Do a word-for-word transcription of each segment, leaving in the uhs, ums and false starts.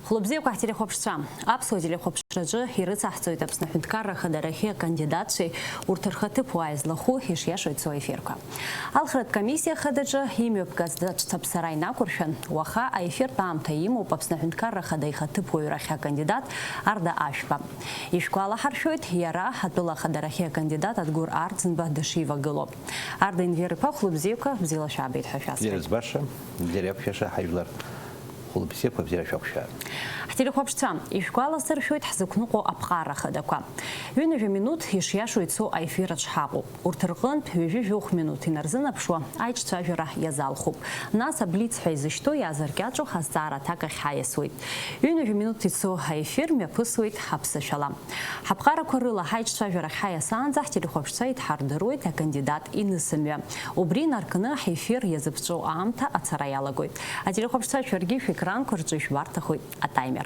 Хәлыбзиақәа ҳтелехәаԥшцәа. Аԥсуа телехәаԥшраҿы ирыцаҳҵоит Аԥсны аҳәынҭқарра ахадарахьы акандидатцәеи урҭ рхаҭыԥуааи злахәу ишиашоу ицо аефирқәа. Алхратә комиссиа ахадаҿы имҩаԥгаз ацәҭаԥсара инақәыршәан, уаха аефиртә аамҭа имоуп Аԥсны аҳәынҭқарра ахада ихаҭыԥуаҩрахьы акандидат Арда Ашәба. Ишәгәалаҳаршәоит, иара атәыла ахадарахьы акандидат Адгәыр Арӡынба дышивагылоу. Арда Енвер-иԥа, хәлыбзиақәа, бзиала шәаабеит ҳәа шәасҳәоит. Бзиара збаша, бзиара иақәшәаша ҳажәлар. Хәылбзиақәа бзиара шәақәшәааит. Ҳтелехәаԥшцәа, ишәгәаласыршәоит ҳзықәныҟәо аԥҟара хадақәа. Ҩынҩажәа минуҭ ишиашоу ицо аефир аҿы ҳаҟоуп. Урҭ рҟынтә ҩажәи жәохә минуҭ инарзынаԥшуа аиҿцәажәара иазалхуп. Нас аблиц ҳәа изышьҭоу иаазыркьаҿу азҵаара аҭак ахь ҳаиасуеит. Ҩынҩажәа минуҭ ицо аефир мҩаԥысуеит ҳаԥсышәала. Ҳаԥҟарақәа рыла ҳаиҿцәажәара ахь ҳаиасаанӡа ҳтелехәаԥшцәа идҳардыруеит акандидат инысымҩа. Убри инаркны ҳефир иазыԥҵәоу аамҭа ацара иалагоит. Ателехәаԥшцәа, шәаргьы шәекранқәа рҿы ишәбарҭахоит атаймер.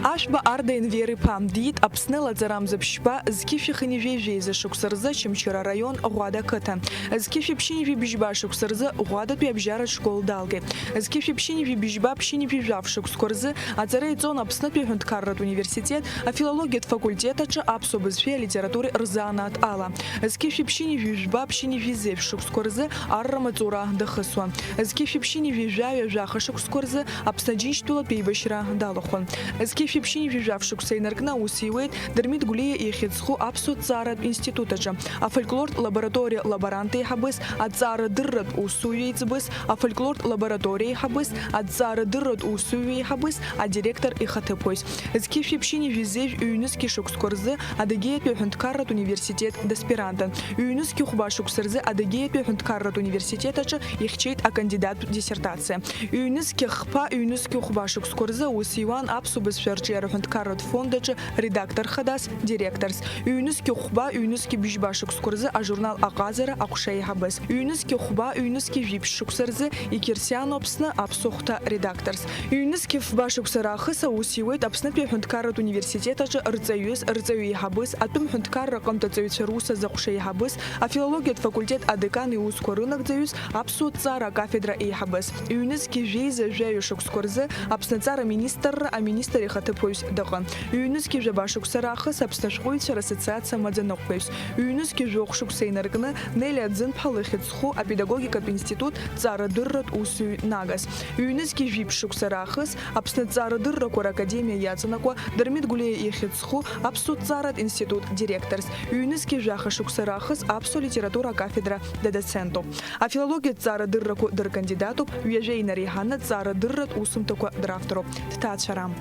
Ашәба Арда Енвер-иԥа диит Аԥсны лаҵарамза ԥшьба, зқьышә ихынҩажәи жәеиза шықәса рзы Очамчыра араион Ӷәада ақыҭан. Зқьышә ԥшьынҩажәи быжьба шықәса рзы Ӷәадатәи абжьаратә школ далгеит. Зқьышә ԥшьынҩажәи быжьба, ԥшьынҩажәи жәаф шықәсқәа рзы аҵара иҵон Аԥснытәи аҳәынҭқарратә университет афилологиатә факультет аҿы аԥсуа бызшәеи алитературеи рзанааҭ ала. Зқьышә ԥшьынҩажәи жәба, ԥшьынҩажәи зеижә шықәсқәа рзы арра маҵура дахысуан. Зқьышә ԥшьынҩажәи жәаҩа жәаха шықәсқәа рзы Аԥсны Аџьынџьтәылатә еибашьра далахәын. Зқьышә ԥшьынҩажәи жәаф шықәса инаркны аус иуеит Дырмит Гәлиа ихьӡ зху аԥсуа ҭҵааратә институт аҿы, афольклортә лабораториа лаборант еиҳабыс, аҭҵаарадырратә усуҩы еиҵбыс, афольклортә лабораториа еиҳабыс, аҭҵаарадырратә усуҩы еиҳабыс, адиректор ихаҭыԥуаҩс. Зқьышә ԥшьынҩажәи зеижә ҩнызқьи шықәсқәа рзы Адыгеиатәи аҳәынҭқарратә университет даспирантын. Ҩнызқьи хәба шықәса рзы Адыгеиатәи аҳәынҭқарратә университет аҿы ихьчеит акандидаттә диссертациа. Ҩнызқьи хԥа, ҩнызқьи хәба шықәсқәа рзы аус иуан аԥсуа бызшәа арҿиара аҳәынҭқарратә фонд аҿы редактор хадас, директорс. Ҩнызқьи хәба, ҩнызқьи быжьба шықәсқәа рзы ажурнал Аҟазара аҟәша еиҳабыс. Ҩнызқьи хәба, ҩнызқьи жәиԥшь шықәса рзы иқьырсиану Аԥсны аԥсуа хәҭа редакторс. Ҩнызқьи фба шықәса раахыс аус иуеит Аԥснытәи аҳәынҭқарратә университет аҿы рҵаҩыс, рҵаҩы еиҳабыс, атәым ҳәынҭқарра аҟынтә аҵаҩцәа рус азы аҟәша еиҳабыс, афилологиатә факультет адекан иусқәа рынагӡаҩыс, аԥсуа ҭҵаара акафедра еиҳабыс. Ҩнызқьи жәеиза жәаҩа шықәсқәа рзы Аԥсны аҵара министрра аминистр ихаҭыԥуаҩс дыҟан. Ҩнызқьи жәаба шықәса раахыс Аԥсны ашәҟәыҩҩцәа рассоциациа амаӡаныҟәгаҩс. Ҩнызқьи жәохә шықәса инаркны Нелиа Ӡынԥҳа лыхьӡ зху апедагогикатә институт ҭҵаарадырратә усзуҩ нагас. Ҩнызқьи жәиԥшь шықәса раахыс Аԥсны аҭҵаарадыррақәа ракадемиа иаҵанакуа Дырмит Гәлиа ихьӡ зху аԥсуа ҭҵааратә институт директорс, ҩнызқьи жәаха шықәса раахыс аԥсуа литература акафедра дадоцентуп. Афилологиатә ҭҵаарадыррақәа дыркандидатуп, ҩажәа инареиҳаны аҭҵаарадырратә усумҭақәа дравторуп, дҭаацәарам.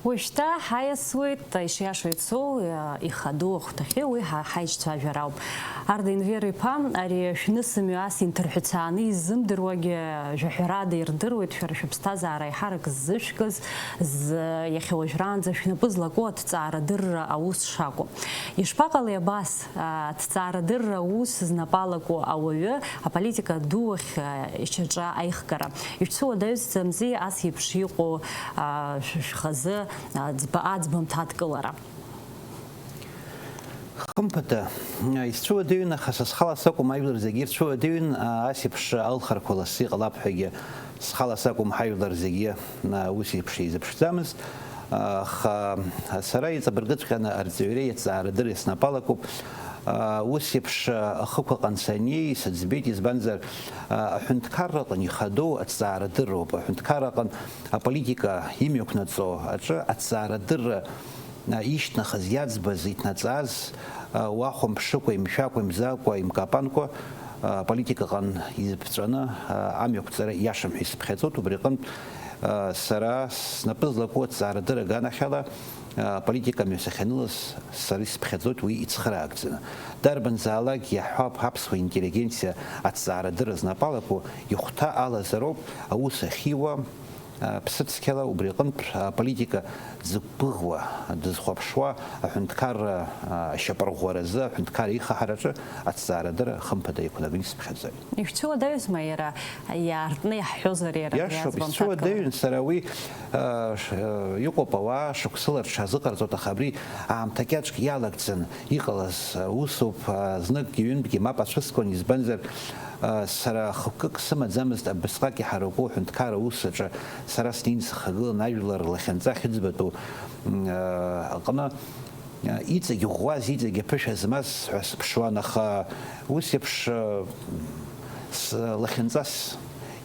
Уажәшьҭа ҳаиасуеит, ишиашоу ицоу, ихадоу ахәҭахьы, уи ҳа-, ҳаиҿцәажәара ауп. Арда Енвер-иԥа, ари шәнысымҩа ас инҭырҳәцааны иззымдыруагьы жәаҳәарада ирдыруеит, шәара шәыԥсҭазаара аиҳарак ззышәкыз, з-, иахьа уажәраанӡа шәнапы злаку аҭҵаарадырра аус шакәу. Ишԥаҟалеи абас, а, аҭҵаарадырра аус знапы алаку ауаҩы аполитика ду ахь, а, ишьаҿа аихгара? Ишәцәыуадаҩӡамзи ас еиԥш иҟоу, а, шә-, шәхазы, а, ӡба-, аӡбамҭа адкылара? Хымԥада, исцәыуадаҩын, аха са схала сакәым, ажәлар зегьы ирцәыуадаҩын, а, ас еиԥш алхрақәа лассы иҟалап ҳәагьы схала сакәым, ҳажәлар зегьы, а, ус еиԥш изыԥшӡамызт. Аха сара иҵабыргыҵәҟьаны арҵаҩреи аҭҵаарадырреи снапы алакуп. Ус еиԥш ахықә аҟны саннеи, сыӡбеит, избанзар, аҳәынҭқарра аҟны ихадоу аҭҵаарадырроуп. Аҳәынҭқарра аҟны аполитика имҩақәнаҵо аҿы аҭҵаарадырра ишьҭнахыз, иаӡбаз, иҭнаҵаз, уахәамԥшыкәа, имшәакәа, имӡакәа, имкапанкәа, аполитика аҟны изыԥҵәаны амҩақәҵара иашам ҳәа исыԥхьаӡоит. Убри аҟынтә, сара снапы злаку аҭҵаарадырра аганахьала, аполитика мҩа сахьанылаз сара исыԥхьаӡоит уи ицхыраагӡаны. Дарбанзаалак иаҳҳәап, аԥсуа интеллигенциа аҭҵаарадырра знапы алаку ихәҭа алазароуп аус ахьиуа, ԥсыцқьала убри аҟынтә аполитика дзықәгәыӷуа, дызхәаԥшуа, аҳәынҭқарра ашьапырӷәӷәаразы, аҳәынҭқарра ихаҳараҿы аҭҵаарадырра хымԥада иқәнаганы исыԥхьаӡоит. Ишәцәыуадаҩызма иара, иаартны иаҳҳәозар, иара абри иашоуп, аӡбамҭа адкылара? Исцәыуадаҩын сара уи, а, ш-, а, иҟоуп, ауаа шықәсыла рҽазыҟарҵоит, аха абри аамҭа кьаҿк иалагӡан иҟалаз, а, усуп, а, зныкгьы ҩынтәгьы мап ацәыскуан, избанзар, Сара хықәкык сымаӡамызт абысҟак иҳараку аҳәынҭқарра аус аҿы, сара снеины схагылан ажәлар лахьынҵа ахьыӡбатәу, м, аҟны, иҵегь ӷәӷәаз, иҵегь аԥышәа змаз ҳәа сыԥшуан, аха ус еиԥш, с-, лахьынҵас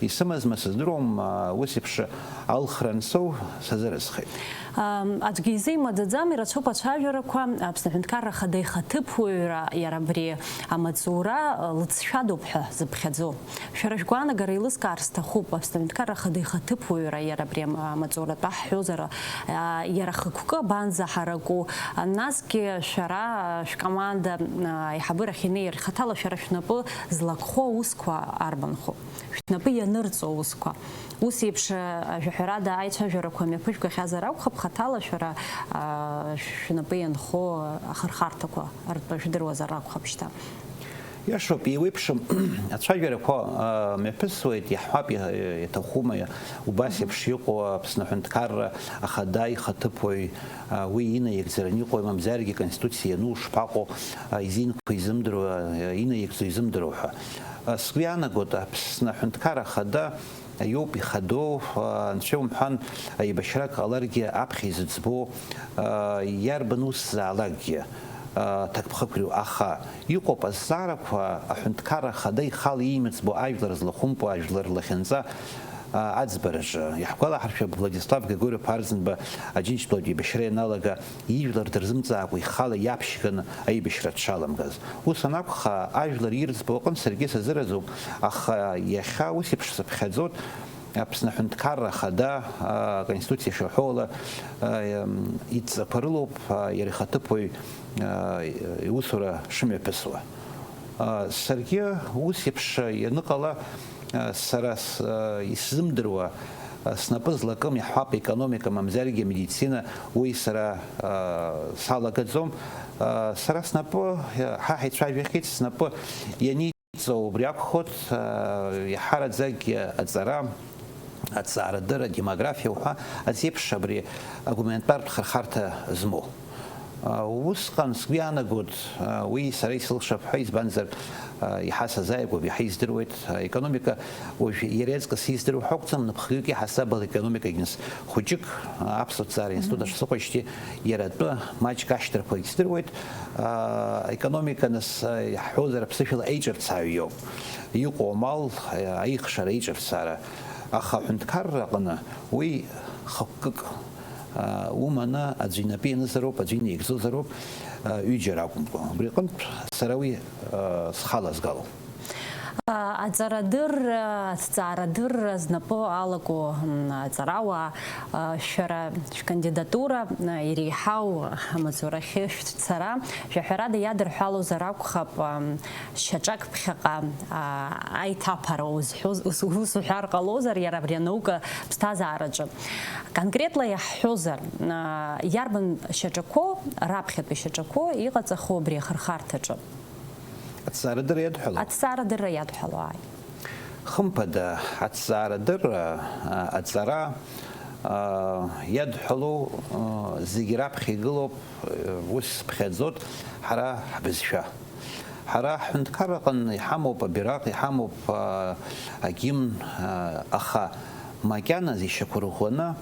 исымазма сыздыруам, ус еиԥш алхра ансоу сазыразхеит. Ам, аӡәгьы изы имаӡаӡам, ирацәоуп ацәажәарақәа, Аԥсны Аҳәынҭқарра Ахада ихаҭыԥуаҩра, иара абри амаҵура, а, лыҵшәадоуп ҳәа зыԥхьаӡо. Шәара шәгәаанагара еилыскаар сҭахуп, Аԥсны Аҳәынҭқарра Ахада ихаҭыԥуаҩра, иара абри ам-, амаҵуратәы ҳҳәозар, а, иара хықәкы абанӡаҳараку, а, насгьы шәара, а, шәкоманда, а, аиҳабырахь инеир, хаҭала шәара шәнапы злакхо аусқәа арбанхо? Шәнапы ианырҵо аусқәа. Ус еиԥш, а, жәаҳәарада аицәажәарақәа мҩаԥыжәгахьазар акәхап, хаҭала шәара, а, шәнапы ианхо ахырхарҭақәа ртәы жәдыруазар акәхап шьҭа. Иашоуп, еиуеиԥшым ацәажәарақәа, а, мҩаԥысуеит, иаҳҳәап, иа-, иаҭахума, иа-, убас еиԥш иҟоу Аԥсны Аҳәынҭқарра Ахада ихаҭыԥуаҩ, а, уи инаигӡараны иҟоуи, мамзаргьы Конституциа иану шԥаҟоу, а, изинқәа изымдыруа, а, инаигӡо изымдыруа ҳәа. А, сгәы иаанагоит, Аԥсны Аҳәынҭқарра Ахада иоуп ихадоу, а, анцәа иумҳәан, еибашьрак ҟаларгьы аԥхьа изыӡбо, а, иарбан усзаалакгьы, а, ҭакԥхықәреи, аха иҟоуп азҵаарақәа, аҳәынҭқарра ахада ихала иимыӡбо ажәлар злахәымпо ажәлар рлахьынҵа, а, аӡбараҿы. Иаҳгәалаҳаршәап, Владислав Григорьев Арӡынба Аџьынџьтәылатә еибашьра ианалага, ижәлар дырзымҵаакәа ихала иаԥшьганы аибашьра дшаламгаз. Ус анакәха, ажәлар ирӡбо аҟынтә саргьы сазыразуп, аха иахьа ус еиԥш сыԥхьаӡоит, Аԥсны Аҳәынҭқарра Ахада, а, Аконституциа шаҳәо ала, а, иам, идҵақәа рылоуп, а, иара ихаҭыԥуаҩ, а, иусура шымҩаԥысуа. А, саргьы ус еиԥш ианыҟала, а, сара с-, а, исзымдыруа, а, снапы злакым, иаҳҳәап, економика, мамзаргьы амедицина, уи сара, а, салагаӡом. А, сара снапы, а, ҳа ҳаицәажәахьеит, снапы ианиҵо убри акәхоит, а, иаҳараӡак аҵара, аҭҵаарадырра, адемографиа уҳәа азеиԥш абри агуманитартә хырхарҭа змоу. А, усҟан сгәы иаанагоит, а, уи сара исылшап ҳәа, избанзар, а, иаҳа сазааигәоуп, иаҳа издыруеит, а, економика, уажә иара иаҵкыс издыруа ҳәа акәӡам, напхгаҩык иаҳасабала економика агентс хәыҷык, а, аԥсуа ҭҵаара институт ахь сыҟоижьҭеи иара атәы маҷк ашьҭрақәагь здыруеит. А, економика, нас, а, иаҳҳәозар, аԥсышәала аиҿырцааҩ иоуп. Иҟоу амал, а, аихшара, аиҿырцаара. Аха аҳәынҭқарра аҟны уи хықәкык, а, уманы аӡәы инапы ианызароуп, аӡәы инаигӡозароуп, а, ҩыџьара акәымкәа. Убри аҟынтә сара уи, а, схалазгалом. А, аҵарадырра, аҭҵаарадырра знапы алаку, м, аҵарауаа, а, шәара шәкандидатура, а, иреиҳау амаҵурахьы шәцара, жәаҳәарада иадырҳәалозар акәхап, ам, шьаҿак ԥхьаҟа, а, аиҭаԥара узҳәоз, ус, ус уҳәар ҟалозар, иара абри анаука ԥсҭазаараҿы. Конкретла иаҳҳәозар, а, иарбан шьаҿақәоу, раԥхьатәи шьаҿақәоу иҟаҵахо абри ахырхарҭаҿы? Аҭҵаарадырра иадҳәалоу? Аҭҵаарадырра иадҳәалоу, ааи. Хымԥада, аҭҵаарадырра, а, аҵара, а, иадҳәалоу, а, зегьы раԥхьа игылоуп, а, ус сыԥхьаӡоит, ҳара ҳбызшәа. Ҳара ҳҳәынҭқарраҟны иҳамоуп абираҟ, иҳамоуп, а, агимн, а, аха макьаназ ишьақәырӷәӷәаны,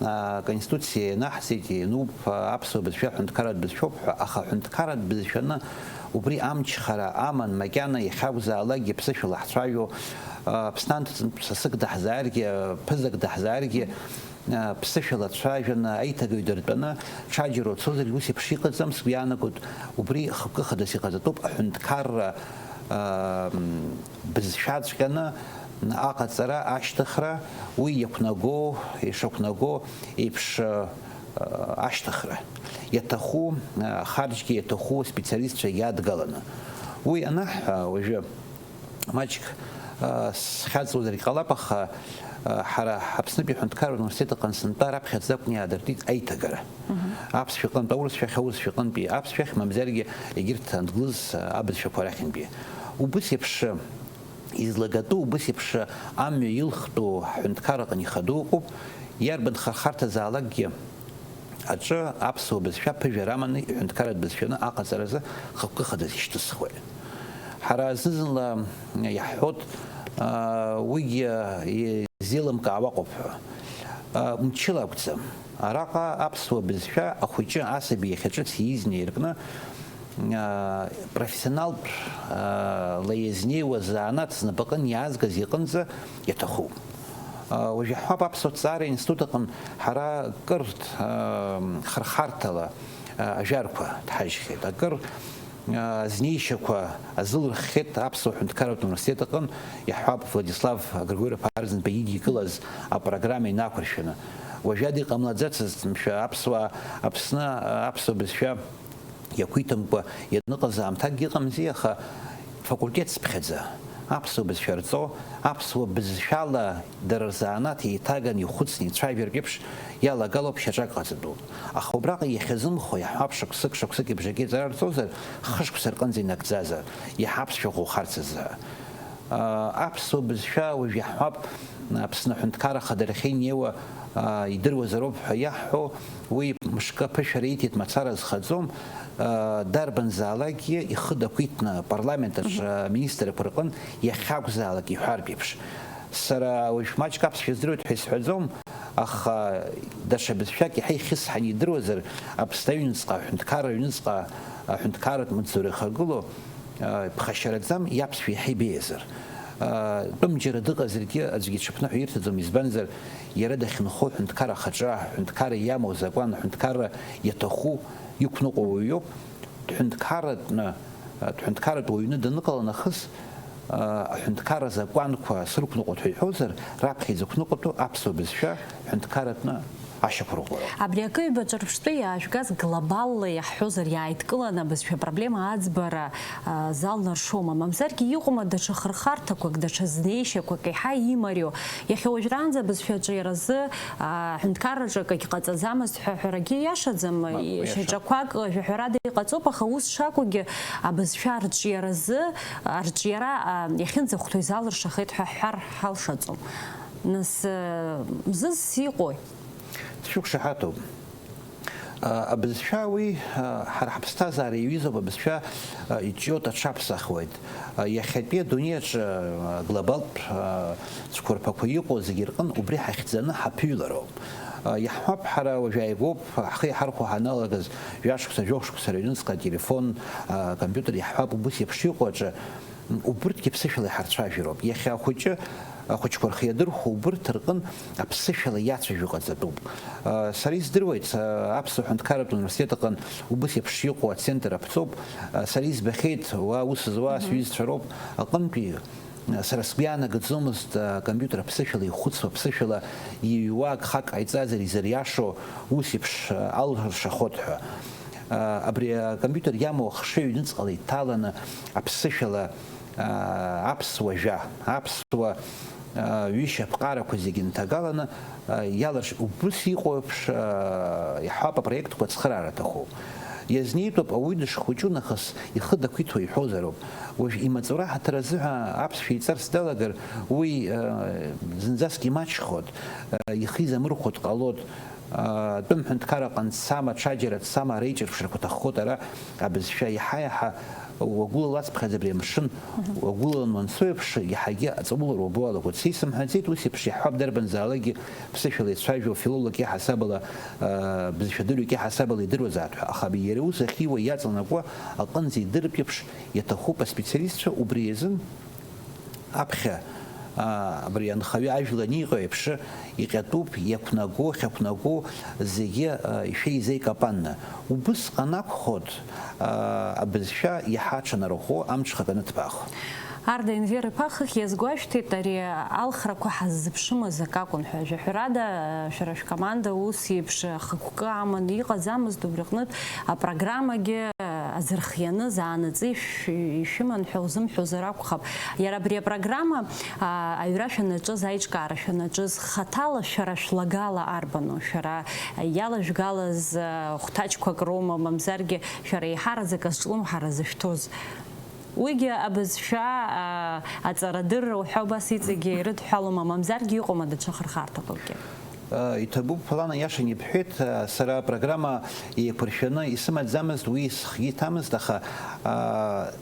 а, Конституциа ианаҳҵеит, иануп, а, аԥсуа бызшәа ҳәынҭқарратә бызшәоуп ҳәа, аха ҳәынҭқарратә бызшәаны убри амчхара аман, макьана иахьакәзаалакгьы ԥсышәала ҳцәажәо, а, Аԥсны анҭыҵынтә сасык даҳзааргьы, ԥызак даҳзааргьы, а, ԥсышәала дцәажәаны, аиҭагаҩ дыртәаны, ҽаџьара уцозаргьы ус еиԥш иҟаӡам, сгәы иаанагоит, убри хықәкы хадас иҟаҵатәуп, аҳәынҭқарра, а, м, бызшәаҵәҟьаны аҟаҵара, ашьҭыхра, уи иақәнаго, ишақәнаго еиԥш, а, ашьҭыхра. Иаҭаху, а, харџьгьы иаҭаху специалистцәа иадгаланы. Уи анаҳҳәа, уажәы маҷк, а, схьаҵуазаргь ҟалап, аха, а, ҳара Аԥснытәи аҳәынҭқарра университет аҟны сынтәа раԥхьаӡа акәны иаадыртит аиҭагара. Аԥсшәа аҟынтә аурысшәахь, аурысшәа аҟынтәи аԥсшәахь, мамзаргьы егьырҭ англыз, а, абызшәақәа рахьынтәи. Убыс еиԥш излагатәу, убыс еиԥш амҩа илхтәу ҳҳәынҭқарра аҟны ихадоу ыҟоуп, иарбан хырхарҭазаалакгьы аҿы аԥсуа бызшәа ԥыжәара аманы иҳәынҭқарратә бызшәаны аҟаҵаразы хықәкы хадас ишьҭысхуеит. Ҳара зны-зынла иаҳҳәоит, уигьы изеилымкаауа ыҟоуп ҳәа. Мчыла акәӡам. Араҟа аԥсуа бызшәа ахәыҷы асаби иахьа ҿыц ииз инаиркны, профессионалтә ла иазнеиуа занааҭ знапаҟын иаазгаз иҟынӡа иаҭахуп. Уажә иаҳҳәап, аԥсуа ҭҵаара институт аҟын ҳара кыр хырхарҭала ажәарқәа дҳажьхьеит. Акыр азнеишьақәа азылырххьеит Аԥсуа ҳәынҭқарратә университет аҟын, иаҳҳәап, Владислав Григорий-иԥа Арӡынба идикылаз апрограмма инақәыршәаны. Уажәада иҟамлаӡацызт, мшәа, аԥсуаа Аԥсны аԥсуа бызшәа иақәиҭымкәа ианыҟаз аамҭакгьы ыҟамзи, аха факультетс ԥхьаӡа аԥсуа бызшәа рҵо, аԥсуа бызшәала дара рзанааҭ еиҭаганы ихәыцны ицәажәартә еиԥш иалагалоуп, шьаҿак ҟаҵатәуп. Аха убраҟа иахьазымхо, иаҳҳәап, шықәсык, шықәсык ибжаки аҵара рҵозар, хышықәса рҟынӡа инагӡазар, иаҳа аԥсшәа ӷәӷәахарц азы. Аԥсуа бызшәа уажә иаҳҳәап, Аԥсны аҳәынҭқарра ахадарахьы инеиуа идыруазароуп ҳәа иаҳҳәо, уи мышкы аԥышәара ииҭеит мацара зхаӡом, дарбанзаалакгьы ихы дақәиҭны апарламент аҿы аминистрқәа рҟын иахьакәзаалак иҳәартә еиԥш. Сара уажә маҷк аԥсшәа здыруеит ҳәа исҳәаӡом, аха даҽа бызшәак иаҳа ихьысҳаны идыруазар, Аԥсны аҩныҵҟа, аҳәынҭқарра аҩныҵҟа, аҳәынҭқарратә маҵзура ихагылоу, ԥхашьараӡам, иаԥсшәа иаҳа ибеиазар. Тәым џьара дыҟазаргьы аӡәгьы иҽыԥныҳәа ирҭаӡом, избанзар, иара дахьынхо аҳәынҭқарра ахаҿы, аҳәынҭқарра иамоу азакәан, аҳәынҭқарра иаҭаху иқәныҟәо уаҩуп. Дҳәынҭқарратәны, дҳәынҭқарратә уаҩны даныҟала нахыс, аҳәынҭқарра азакәанқәа срықәныҟәоит ҳәа иҳәозар, раԥхьа изықәныҟәатәу аԥсуа бызшәа ҳәынҭқарратәны ашьақәырӷәӷәароуп. Абри акы ҩбаҿырԥштәы иаажәгаз, глобалла иаҳҳәозар, иааидкыланы абызшәа проблема аӡбара, а, залнаршома? Мамзаргьы иҟоума даҽа хырхарҭақәак, даҽа знеишьақәак еиҳа имариоу? Иахьа уажәраанӡа абызшәа аҿиаразы, а, ҳәынҭқарраҿы акагь ҟаҵаӡамызт ҳәа аҳәарагьы иашаӡам. Мап, иаша. Шьаҿақәак, а, жәаҳәарада иҟаҵоуп, аха ус шакәугьы абызшәа арҿиаразы, арҿиара, а, иахьынӡахәҭоу изалыршахеит ҳәа ҳҳәар ҳалшаӡом. Нас, а, мзызс иҟои? Сшәықәшаҳаҭуп. А, абызшәа уи, а, ҳара ҳаԥсҭазаара иаҩызоуп, абызшәа, а, иҿиоит, аҽаԥсахуеит. А, иахьатәи адунеи аҿы, а, глобалтә, а, цәқәырԥақәа иҟоу зегьы рҟын убри ҳахьӡаны ҳаԥыҩлароуп. А, иаҳҳәап, ҳара уажә ааигәоуп, ҳхы иаҳархәо ҳаналагаз, жәашықәса, жәохә шықәса рыҩнуҵҟа ателефон, а, компиутер, иаҳҳәап, убыс еиԥш иҟоу аҿы, Убырҭгьы ԥсышәала иҳарцәажәароуп. Иахьа ахәыҷы, ахәыҷқәа рхы иадырхәо убырҭ рҟын аԥсышәала иацәажәо ҟаҵатәуп. Сара издыруеит, Аԥсуа ҳәынҭқарратә университет аҟын убыс еиԥш иҟоу ацентр аԥҵоуп. Сара избахьеит, уа ус зуа сҩызцәа роуп аҟынтәи. Сара сгәы иаанагаӡомызт, акомпиутер аԥсышәала ихәыцуа, аԥсышәала иҩуа агхак ҟаиҵазар изыриашо ус еиԥш алыршахоит ҳәа. Абри акомпиутер иамоу ахшыҩ ҩныҵҟала иҭаланы аԥсышәала, аԥсуа жәа, аԥсуа ҩышьа аԥҟарақәа зегьы нҭагаланы иаларш-, убыс иҟоу еиԥш, иаҳҳәап, апроектқәа ацхыраара аҭахуп. Иазнеитәуп, ауаҩы дышхәыҷу нахыс ихы дақәиҭуа иҳәозароуп. Уажә имаҵура ҳаҭыр азыҳәа аԥсшәа иҵарц далагар, уи зынӡаск имаҷхоит, ихы изамырхәо дҟалоит. Атәым ҳәынҭқарра аҟны дцама, ҽаџьара дцама, реиҿырԥшрақәа ҭаххоит ара абызшәа. Иаҳа-иаҳа уагәылалацыԥхьаӡа абри амшын, уагәылалан уанцо еиԥш, иаҳагьы аҵаулара убо уалагоит. Са исымҳәаӡеит, ус еиԥш иаҳҳәап, дарбанзаалакгьы ԥсышәала ицәажәо филолог иаҳасабала, а, бызшәадырҩык иаҳасабала идыруазаап ҳәа. Аха абри иара ус ахьиуа иаҵанакуа аҟынӡа идырп еиԥш, иаҭахуп аспециалистцәа убри азын. Аԥхьа, аа, абри анхаҩы ажәла аниҟьо еиԥш, иҟьатәуп, иақәнаго, хьақәнаго зегьы, аа, ишәеизеикапанны. Убысҟан акәхоит, аа, абызшәа иаҳа аҽанарӷәӷәо, амҽхак аныҭбаахо. Арда Енвер-иԥа хыхь иазгәашәҭеит, ари алхрақәа ҳаззыԥшымыз акакәын ҳәа. Жәаҳәарада, шәара шәкоманда ус еиԥш ахықәкы аманы иҟаӡамызт, убри аҟнытә апрограммагьы азырхианы заанаҵы ишә-, ишәыман ҳәа узымҳәозар акәхап. Иара абри апрограмма, а, аҩра шәанаҿыз, аиҿкаара шәанаҿыз, хаҭала шәара шәлагала арбану? Шәара иалажәгалаз, а, хәҭаҷқәак роума, мамзаргьы шәара еиҳараӡак азҿлымҳара зышәҭоз? Уигьы абызшәа, а, аҵарадырра уҳәа убас иҵегьы ирыдҳәалома, мамзаргьы иҟоума даҽа хырхарҭақәакгьы? Иҭабуп, Лана, иаша ибҳәеит. Сара апрограмма еиқәыршәаны исымаӡамызт, уи схгьы иҭамызт, аха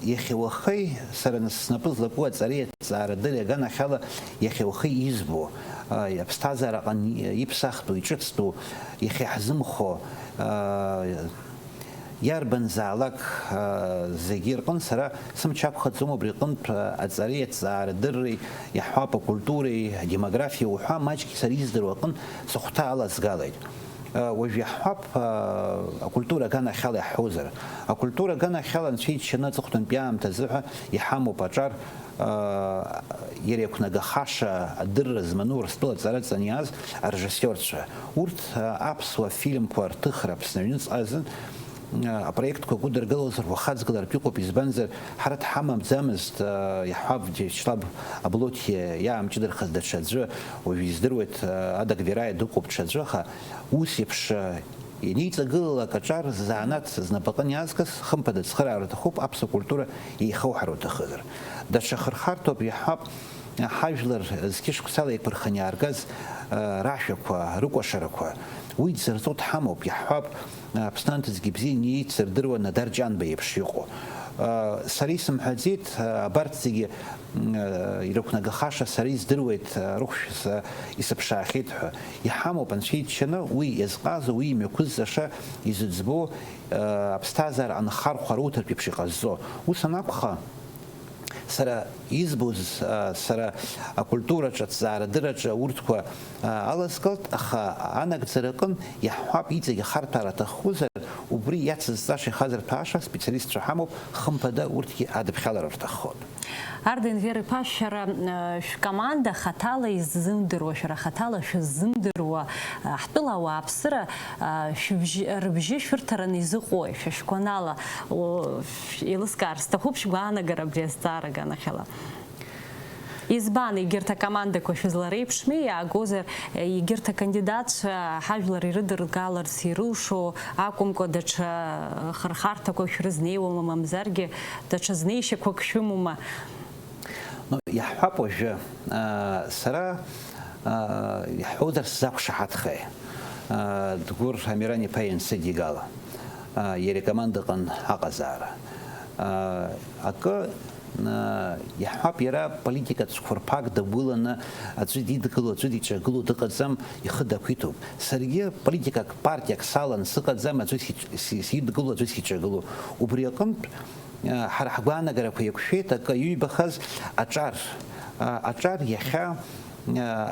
иахьа уахеи сара снапы злаку аҵареи аҭҵаарадырреи аганахьала иахьа уахеи избо, аԥсҭазаараҟны иԥсахтәу, иҿыцтәу, иахьа иаҳзымхо, иарбанзаалак, зегьы рҟынтә сара сымч ақәхаӡом. Убри аҟынтә аҵареи аҭҵаарадырреи, иаҳҳәап, акультуреи адемографиеи уҳәа, маҷк сара издыруа аҟынтә сыхәҭа алазгалеит. Уажә иаҳҳәап, акультура аганахьала иаҳҳәозар, акультура аганахьала анцәа иџьшьаны аҵыхәтәантәи аамҭазы ҳәа иҳамоуп аҿар, иара иақәнагахаша адырра зманы Урыстәыла аҵара ҵаны иааз арежиссиорцәа. Урҭ аԥсуа фильмқәа рҭыхра Аԥсны аҩныҵҟа азын апроектқәа гәыдыргылозар, уахаҵгылартә иҟоуп, избанзар, ҳара дҳамамӡамызт, иаҳҳәап, Виачеслав Аблотиа иаамҷыдарахаз даҽа аӡәы, уажә издыруеит, Адак Вераиа дыҟоуп ҽаӡәы, аха ус еиԥш ианиҵагылалак аҿар ззаанаҭ знапаҟны иаазгаз, хымԥада, ацхыраара аҭахуп, аԥсуа культура еихауҳар уҭахызар. Даҽа хырхарҭоуп, иаҳҳәап, ҳажәлар зқьышықәсала еиқәырханы иааргаз, рашәақәа, рыкәашарақәа. Уи дзырҵо дҳамоуп, иаҳҳәап, Аԥсны анҭыҵгьы бзианы иеицырдыруа Надар Ҷанба иеиԥш иҟоу. Сара исымҳәаӡеит, абарҭ зегьы ирықәнагахаша сара издыруеит, рыхәшә са исыԥшаахьеит ҳәа. Иҳамоуп, анцәа иџьшьаны, уи иазҟазо, уи имҩақәызҵаша, изыӡбо, аԥсҭазаара анхархәа руҭартә еиԥш иҟазҵо. Ус анакәха, сара избоз, сара акультураҿы, аҭҵаарадырраҿы урҭқәа алазгалт, аха анагӡара аҟын иаҳҳәап, иҵегь ахарҭәаара аҭаххозар, убри иацызҵаша ихазырҭәааша специалистцәа ҳамоуп, хымԥада, урҭгьы адыԥхьалара рҭаххоит. Арда Енвер-иԥа, шәара, э, шәкоманда хаҭала иззымдыруа, шәара хаҭала шәыззымдыруа, э, ҳтәыла ауааԥсыра, э, шәыбжьы, рыбжьы шәырҭараны изыҟои, шәа шәгәанала? О, шә-, еилыскаар сҭахуп шәгәаанагара абри азҵаара аганахьала. Избан, егьырҭ акомандақәа шәызлареиԥшми, иаагозар, э, егьырҭ акандидатцәа ҳажәлар ирыдыргаларц ирылшо акәымкәа, даҽа хырхарҭақәак шәрызнеиуама, мамзаргьы даҽа знеишьақәак шәымоума? Ну, иаҳҳәап уажәы, аа, сара, аа, иаҳҳәозар сзақәшаҳаҭхеи? Аа, Дгәыр Амиран-иԥа иансыдигала, аа, иара икомандаҟын аҟазаара. Аа, акы, аа, иаҳҳәап, иара политикатә цәқәырԥак дагәыланы аӡәы дидгыло, аӡәы диҿагыло дыҟаӡам, ихы дақәиҭуп. Саргьы политикак, партиак салан сыҟаӡам, аӡәы сиҿ-, си-, сидгыло, аӡәы сиҿагыло. Убри аҟынтә, ҳара ҳгәаанагарақәа еиқәшәеит акы иҩбахаз аҿар. Аҿар иахьа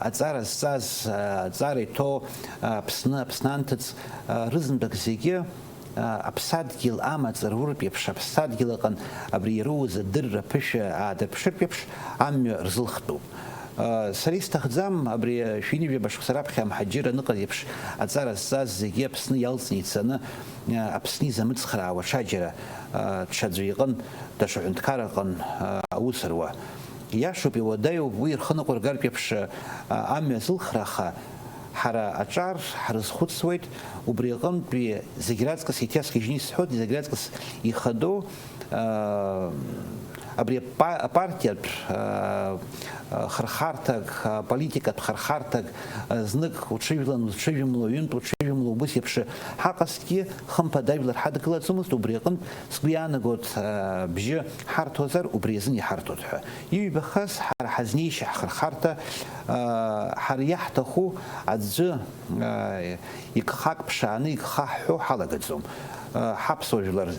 аҵара зҵаз, аҵара иҭоу Аԥсны, Аԥсны анҭыҵ рызынтәык зегьы аԥсадгьыл амаҵ руртә еиԥш, аԥсадгьыл аҟын абри ирууз адырра ԥышәа аадырԥшыртә еиԥш амҩа рзылхтәуп. Сара исҭахӡам абри шәи ҩажәаба шықәса раԥхьа амҳаџьыр аныҟаз еиԥш аҵара зҵаз зегьы Аԥсны иалҵны ицаны, Аԥсны изамыцхраауа ҽаџьара, ҽаӡәы иҟын, даҽа ҳәынҭқарраҟын аус руа. Иашоуп, иуадаҩуп, уи рхы ныҟәыргартә еиԥш амҩа зылхра, аха ҳара аҿар ҳрызхәыцуеит, убри аҟынтәи зегь раҵкыс иҭиасхьежьны исҳәоит, зегь раҵкыс ихадоу, Абри апа-, апартиатә, а, а, хырхарҭак, а, политикатә хырхарҭак, а, знык уҽыжәлан, узҽыжәымло, ҩынтә уҽыжәымло, убыс еиԥш ҳаҟазҭгьы, хымԥада ажәлар ҳадгылаӡомызт, убри аҟынтә сгәы иаанагоит, а, бжьы ҳарҭозар, убри азын иҳарҭоит ҳәа. Иҩбахаз ҳара ҳазнеишьа ҳхырхарҭа, а, ҳара иаҳҭаху аӡәы, а, игхак ԥшааны игха ҳҳәо ҳалагаӡом. Ҳаԥсуа жәлар,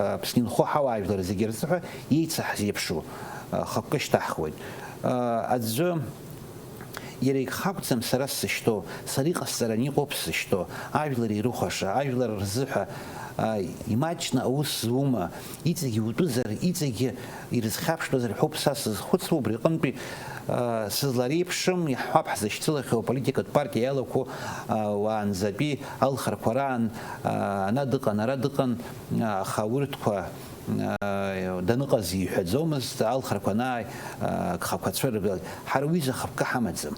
Аԥсны инхо ҳауаажәлар зегьы рзыҳәа еицаҳзеиԥшу хықәкы шьҭаҳхуеит. Аӡәы иара игха акәӡам сара сзышьҭоу, сара иҟасҵараны иҟоуп сзышьҭоу, ажәлар ирыхәаша, ажәлар рзыҳәа имаҷны аус зума, иҵегь иутәызар, иҵегь ирызхьаԥштәызар ҳәоуп са сызхәыцуа, убри аҟынтәи, а, сызлареиԥшым, иаҳҳәап, ҳзышьцылахьоу аполитикатә партиа иалақәоу, а, уаанӡатәи алхрақәа раан, а, ана дыҟан, ара дыҟан, а, аха урҭқәа, а, даныҟаз иҳәаӡомызт, алхрақәа анааи, а, гхақәа цәырыргаз, ҳара уи изы ахықәкы ҳамаӡам.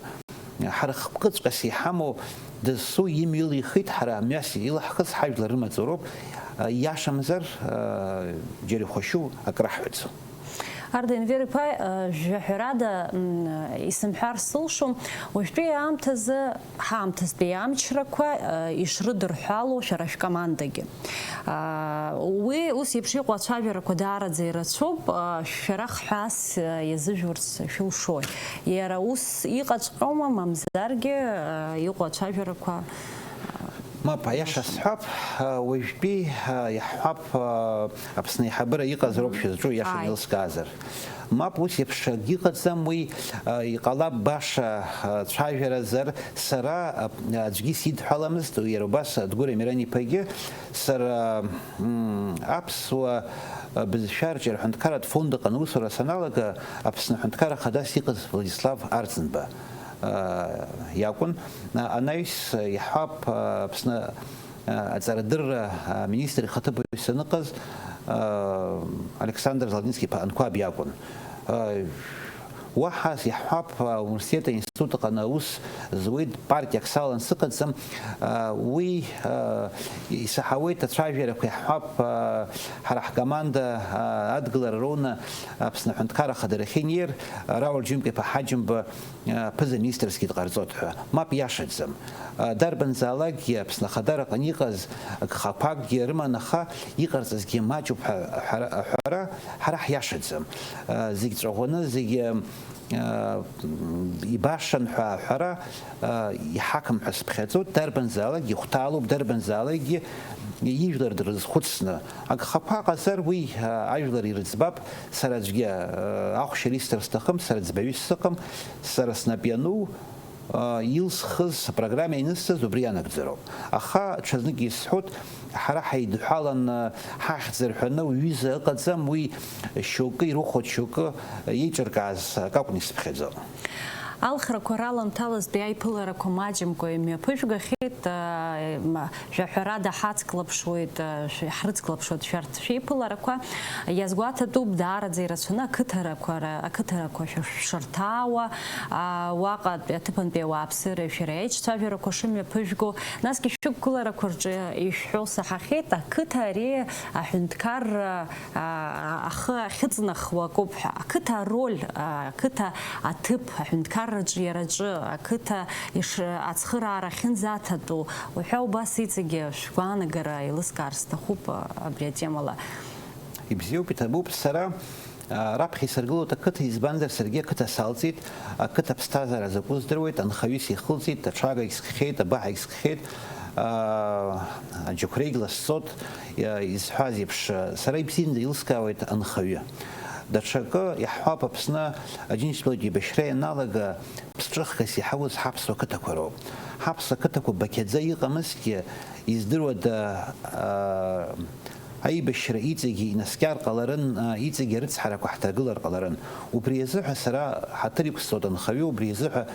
Ҳара хықәкыҵәҟьас иҳамоу дасу имҩа илихит, ҳара мҩас илаҳхыз ҳажәлар рымаҵуроуп, иашамзар, џьара ихәашьу акраҳҳәаӡом. Арда Енвер-иԥа, жәаҳәарада, м, исымҳәар сылшом, уажәтәи аамҭазы ҳаамҭазтәи амчрақәа, э, ишрыдырҳәало шәара шәкомандагьы. А, уи ус еиԥш иҟоу ацәажәарақәа даараӡа ирацәоуп, а, шәара хҳәаас, э, иазыжәурц шәылшои? Иара ус иҟаҵәҟьоума, мамзаргьы, э, иҟоу ацәажәарақәа, э, Мап, аиаша сҳәап, э, уажәтәи, э, иаҳҳәап, э, Аԥсны аиҳабыра иҟазароуп шәызҿу, иаша Ааи. Еилыскаазар. Мап, ус еиԥш акгьы ыҟаӡам, уи, а, иҟалап баша, а, цәажәаразар, сара, а, аӡәгьы сидҳәаламызт, иара убас Адгәыр Амиран-иԥагьы, сара, м, аԥсуа, а, бызшәа рҿиара ҳәынҭқарратә фонд аҟны аусура саналага, Аԥсны аҳәынҭқарра хадас иҟаз Владислав Арӡынба, а, иакәын. А, анаҩс, а, иаҳҳәап, а, Аԥсны аҵарадырра аминистр ихаҭыԥуаҩ саныҟаз, Александр Золотински-иԥа Анқәаб иакәын. Уаҳа иаҳҳәап, ауниверситет аинститут аҟны аус зуеит, партиак салан сыҟаӡам. Уи исаҳауеит, ацәажәарақәа иаҳҳәап, ҳара ҳкоманда адгылара роуны Аԥсны аҳәынҭқарра ахадара ахьынеир, Рауль Џьымка-иԥа Ҳаџьымба ԥыза-министрсгьы дҟарҵоит ҳәа. Мап, иашаӡам. Дарбанзаалакгьы Аԥсны ахадара аҟны иҟаз гхақәакгьы рыман, аха иҟарҵазгьы маҷуп ҳәа аҳәара, аҳәара ҳара ҳиашаӡам. Зегь ҵәаӷәаны, зегь ибашан ҳәа аҳәара иҳақым ҳәа сыԥхьаӡоит. Дарбанзаалакгьы ихәҭаалоуп, дарбанзаалакгьы ижәлар дрызхәыцны. Агхақәа ҟазар уи ажәлар ирыӡбап. Сара аӡәгьы, э, ахәшьара исҭар сҭахым, сара ӡбаҩыс сыҟам, сара снап иану, э, илсхыз, апрограмма ианысҵаз убри ианагӡароуп. Аха ҽазнык исҳәоит, ҳара ҳаидҳәаланы ҳахьӡ рҳәаны уҩыза ыҟаӡам, уи шьоукы ирыхәоит, шьоукы еиҿыркааз акакәны исыԥхьаӡо. Алхрақәа раламҭалазтәи аиԥыларақәа маҷымкәа имҩаԥыжәгахьеит, э, м-, Жәаҳәарада ҳацклаԥшуеит, шәи-, ҳрыцклаԥшуеит шәарҭ шәеиԥыларақәа. Иазгәаҭатәуп даараӡа ирацәаны ақыҭарақәа ра-, ақыҭарақәа шәа-, шәшырҭаауа, а, уаҟа аҭыԥантәи ауааԥсыреи шәара аиҿцәажәарақәа шымҩаԥыжәго. Насгьы шәықәгыларақәа рҿы ишәҳәо саҳахьеит, ақыҭа ари аҳәынҭқарра, а, ахы ахьыҵнахуа акоуп ҳәа. Ақыҭа ароль, а, ақыҭа аҭыԥ аҳәынҭқарраҿы иараҿы, ақыҭа иш-, ацхыраара ахьынӡаҭатәу, уҳәа убас иҵегьы шәгәаанагара еилыскаар сҭахуп, а, абри атемала. Ибзиоуп, иҭабуп. Сара, а, раԥхьа исыргылоит ақыҭа, избанзар, саргьы ақыҭа салҵит, ақыҭа аԥсҭазаара закәу здыруеит, анхаҩыс ихылҵит, аҽагагь скхьеит, абаҳагь скхьеит, а, аџьықәреигь ласҵот, иа-, изҳәаз еиԥш, сара ибзианы еилыскаауеит анхаҩы. Даҽакы иаҳҳәап, Аԥсны Аџьынџьтәылатә еибашьра ианалага, ԥсҿыхгас иҳауз ҳаԥсуа қыҭақәа роуп. Ҳаԥсуа қыҭақәа бақьаӡа иҟамызҭгьы, издыруада, аа, аибашьра иҵегьы инаскьар ҟаларын, аа, иҵегьы арыцҳарақәа ҳҭагылар ҟаларын. Убри азыҳәа сара ҳаҭыр иқәсҵоит анхаҩы, убри азыҳәа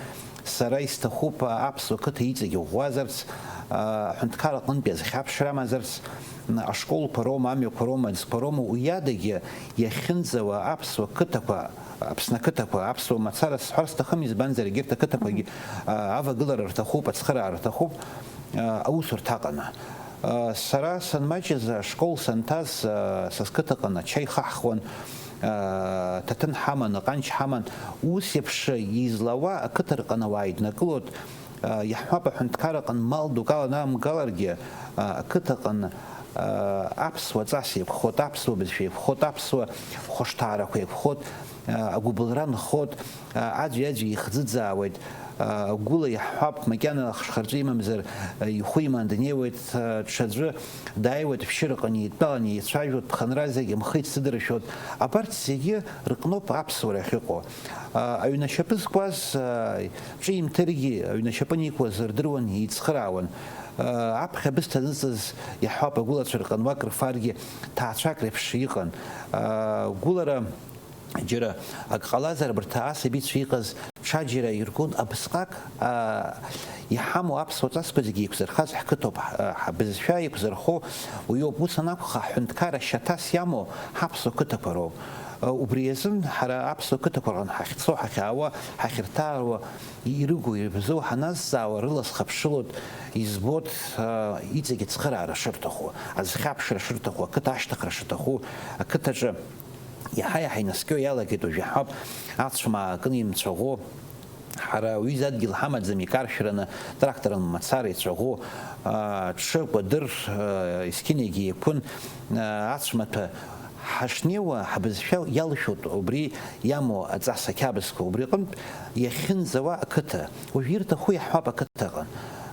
сара исҭахуп аԥсуа қыҭа иҵегьы ӷәӷәазарц, аа, аҳәынҭқар аҟынтәи азхьаԥшра амазарц, ашколқәа роума, амҩақәа роума, аӡқәа роума, уи адагьы иахьынӡауа аԥсуа қыҭақәа, Аԥсны ақыҭақәа, аԥсуа мацара сҳәар сҭахым, избанзар, егьырҭ ақыҭақәагьы, Мгм. а, авагылара рҭахуп, ацхыраара рҭахуп, а, аусурҭа аҟаны. А, сара санмаҷыз, ашкол санҭаз, а, са сқыҭаҟны ачаи хаҳхуан, а, ҭаҭын ҳаман, аҟанч ҳаман, ус еиԥш излауа ақыҭа рҟны ауаа иднакылоит, а, иаҳҳәап, аҳәынҭқар аҟны мал дук аланамгаларгьы, а, ақыҭаҟны, а, аԥсуа ҵас еиқәхоит, аԥсуа бызшәа еиқәхоит, аԥсуа хәышҭаарақәа еиқәхоит, а, агәыбылра нхоит, а, аӡәи-аӡәи ихӡыӡаауеит, а, гәыла иаҳҳәап, макьана ахшхарҵәы имамзар, а, ихәы иман днеиуеит, а, ҽаӡәы дааиуеит, шәшьыраҟны еидтәаланы еицәажәоит, ԥхынра зегь амхы ицыдыршәоит. Абарҭ зегьы рыҟноуп аԥсуара ахьыҟоу. А, аҩнашьапы зкуаз, а, ҿимҭыргьы, аҩнашьапы никуаз рдыруан, еицхыраауан. А, аԥхьа абысҭа аныҵаз иаҳҳәап, агәылацәа рҟынуак рфаргьы ҭаацәак реиԥш иҟан. А, гәылара џьара ак ҟалазар, абарҭ асабицәа иҟаз ҽаџьара иргон. Абысҟак, а, иҳамоу аԥсуа ҵасқәа зегьы еиқәзырхаз ҳқыҭоуп, ҳ-, ҳбызшәа еиқәзырхо уиоуп. Ус анакәха, ҳҳәынҭқарра шьаҭас иамоу ҳаԥсуа қыҭақәа роуп. Убри азын ҳара аԥсуа қыҭақәа рҟны ҳахьцо, ҳахьаауа, ҳахьырҭааруа, ирыгу, ирыбзоу ҳаназҵаауа рыла схыԥшылоит, избоит, а, иҵегь ацхыраара шырҭаху, азхьаԥшра шырҭаху, ақыҭа ашьҭыхра шырҭаху, ақыҭаҿы иаҳа-иаҳа инаскьо иалагеит уажәы ҳәоуп, ацәмаа акын имцәаӷәо. Ҳара уҩыза адгьыл ҳамаӡам икаршәраны, тракторла мацара ицәаӷәо, аа, ҽы, кәадыр, аа, есқьынагьы еиқәын, аа, ацәмаҭәа ҳашнеиуа, ҳбызшәа иалшәоит убри иамоу аҵас ақьабзқәа, убри аҟынтә иахьынӡауа ақыҭа. Уажә ирҭаху иаҳҳәап ақыҭаҟны.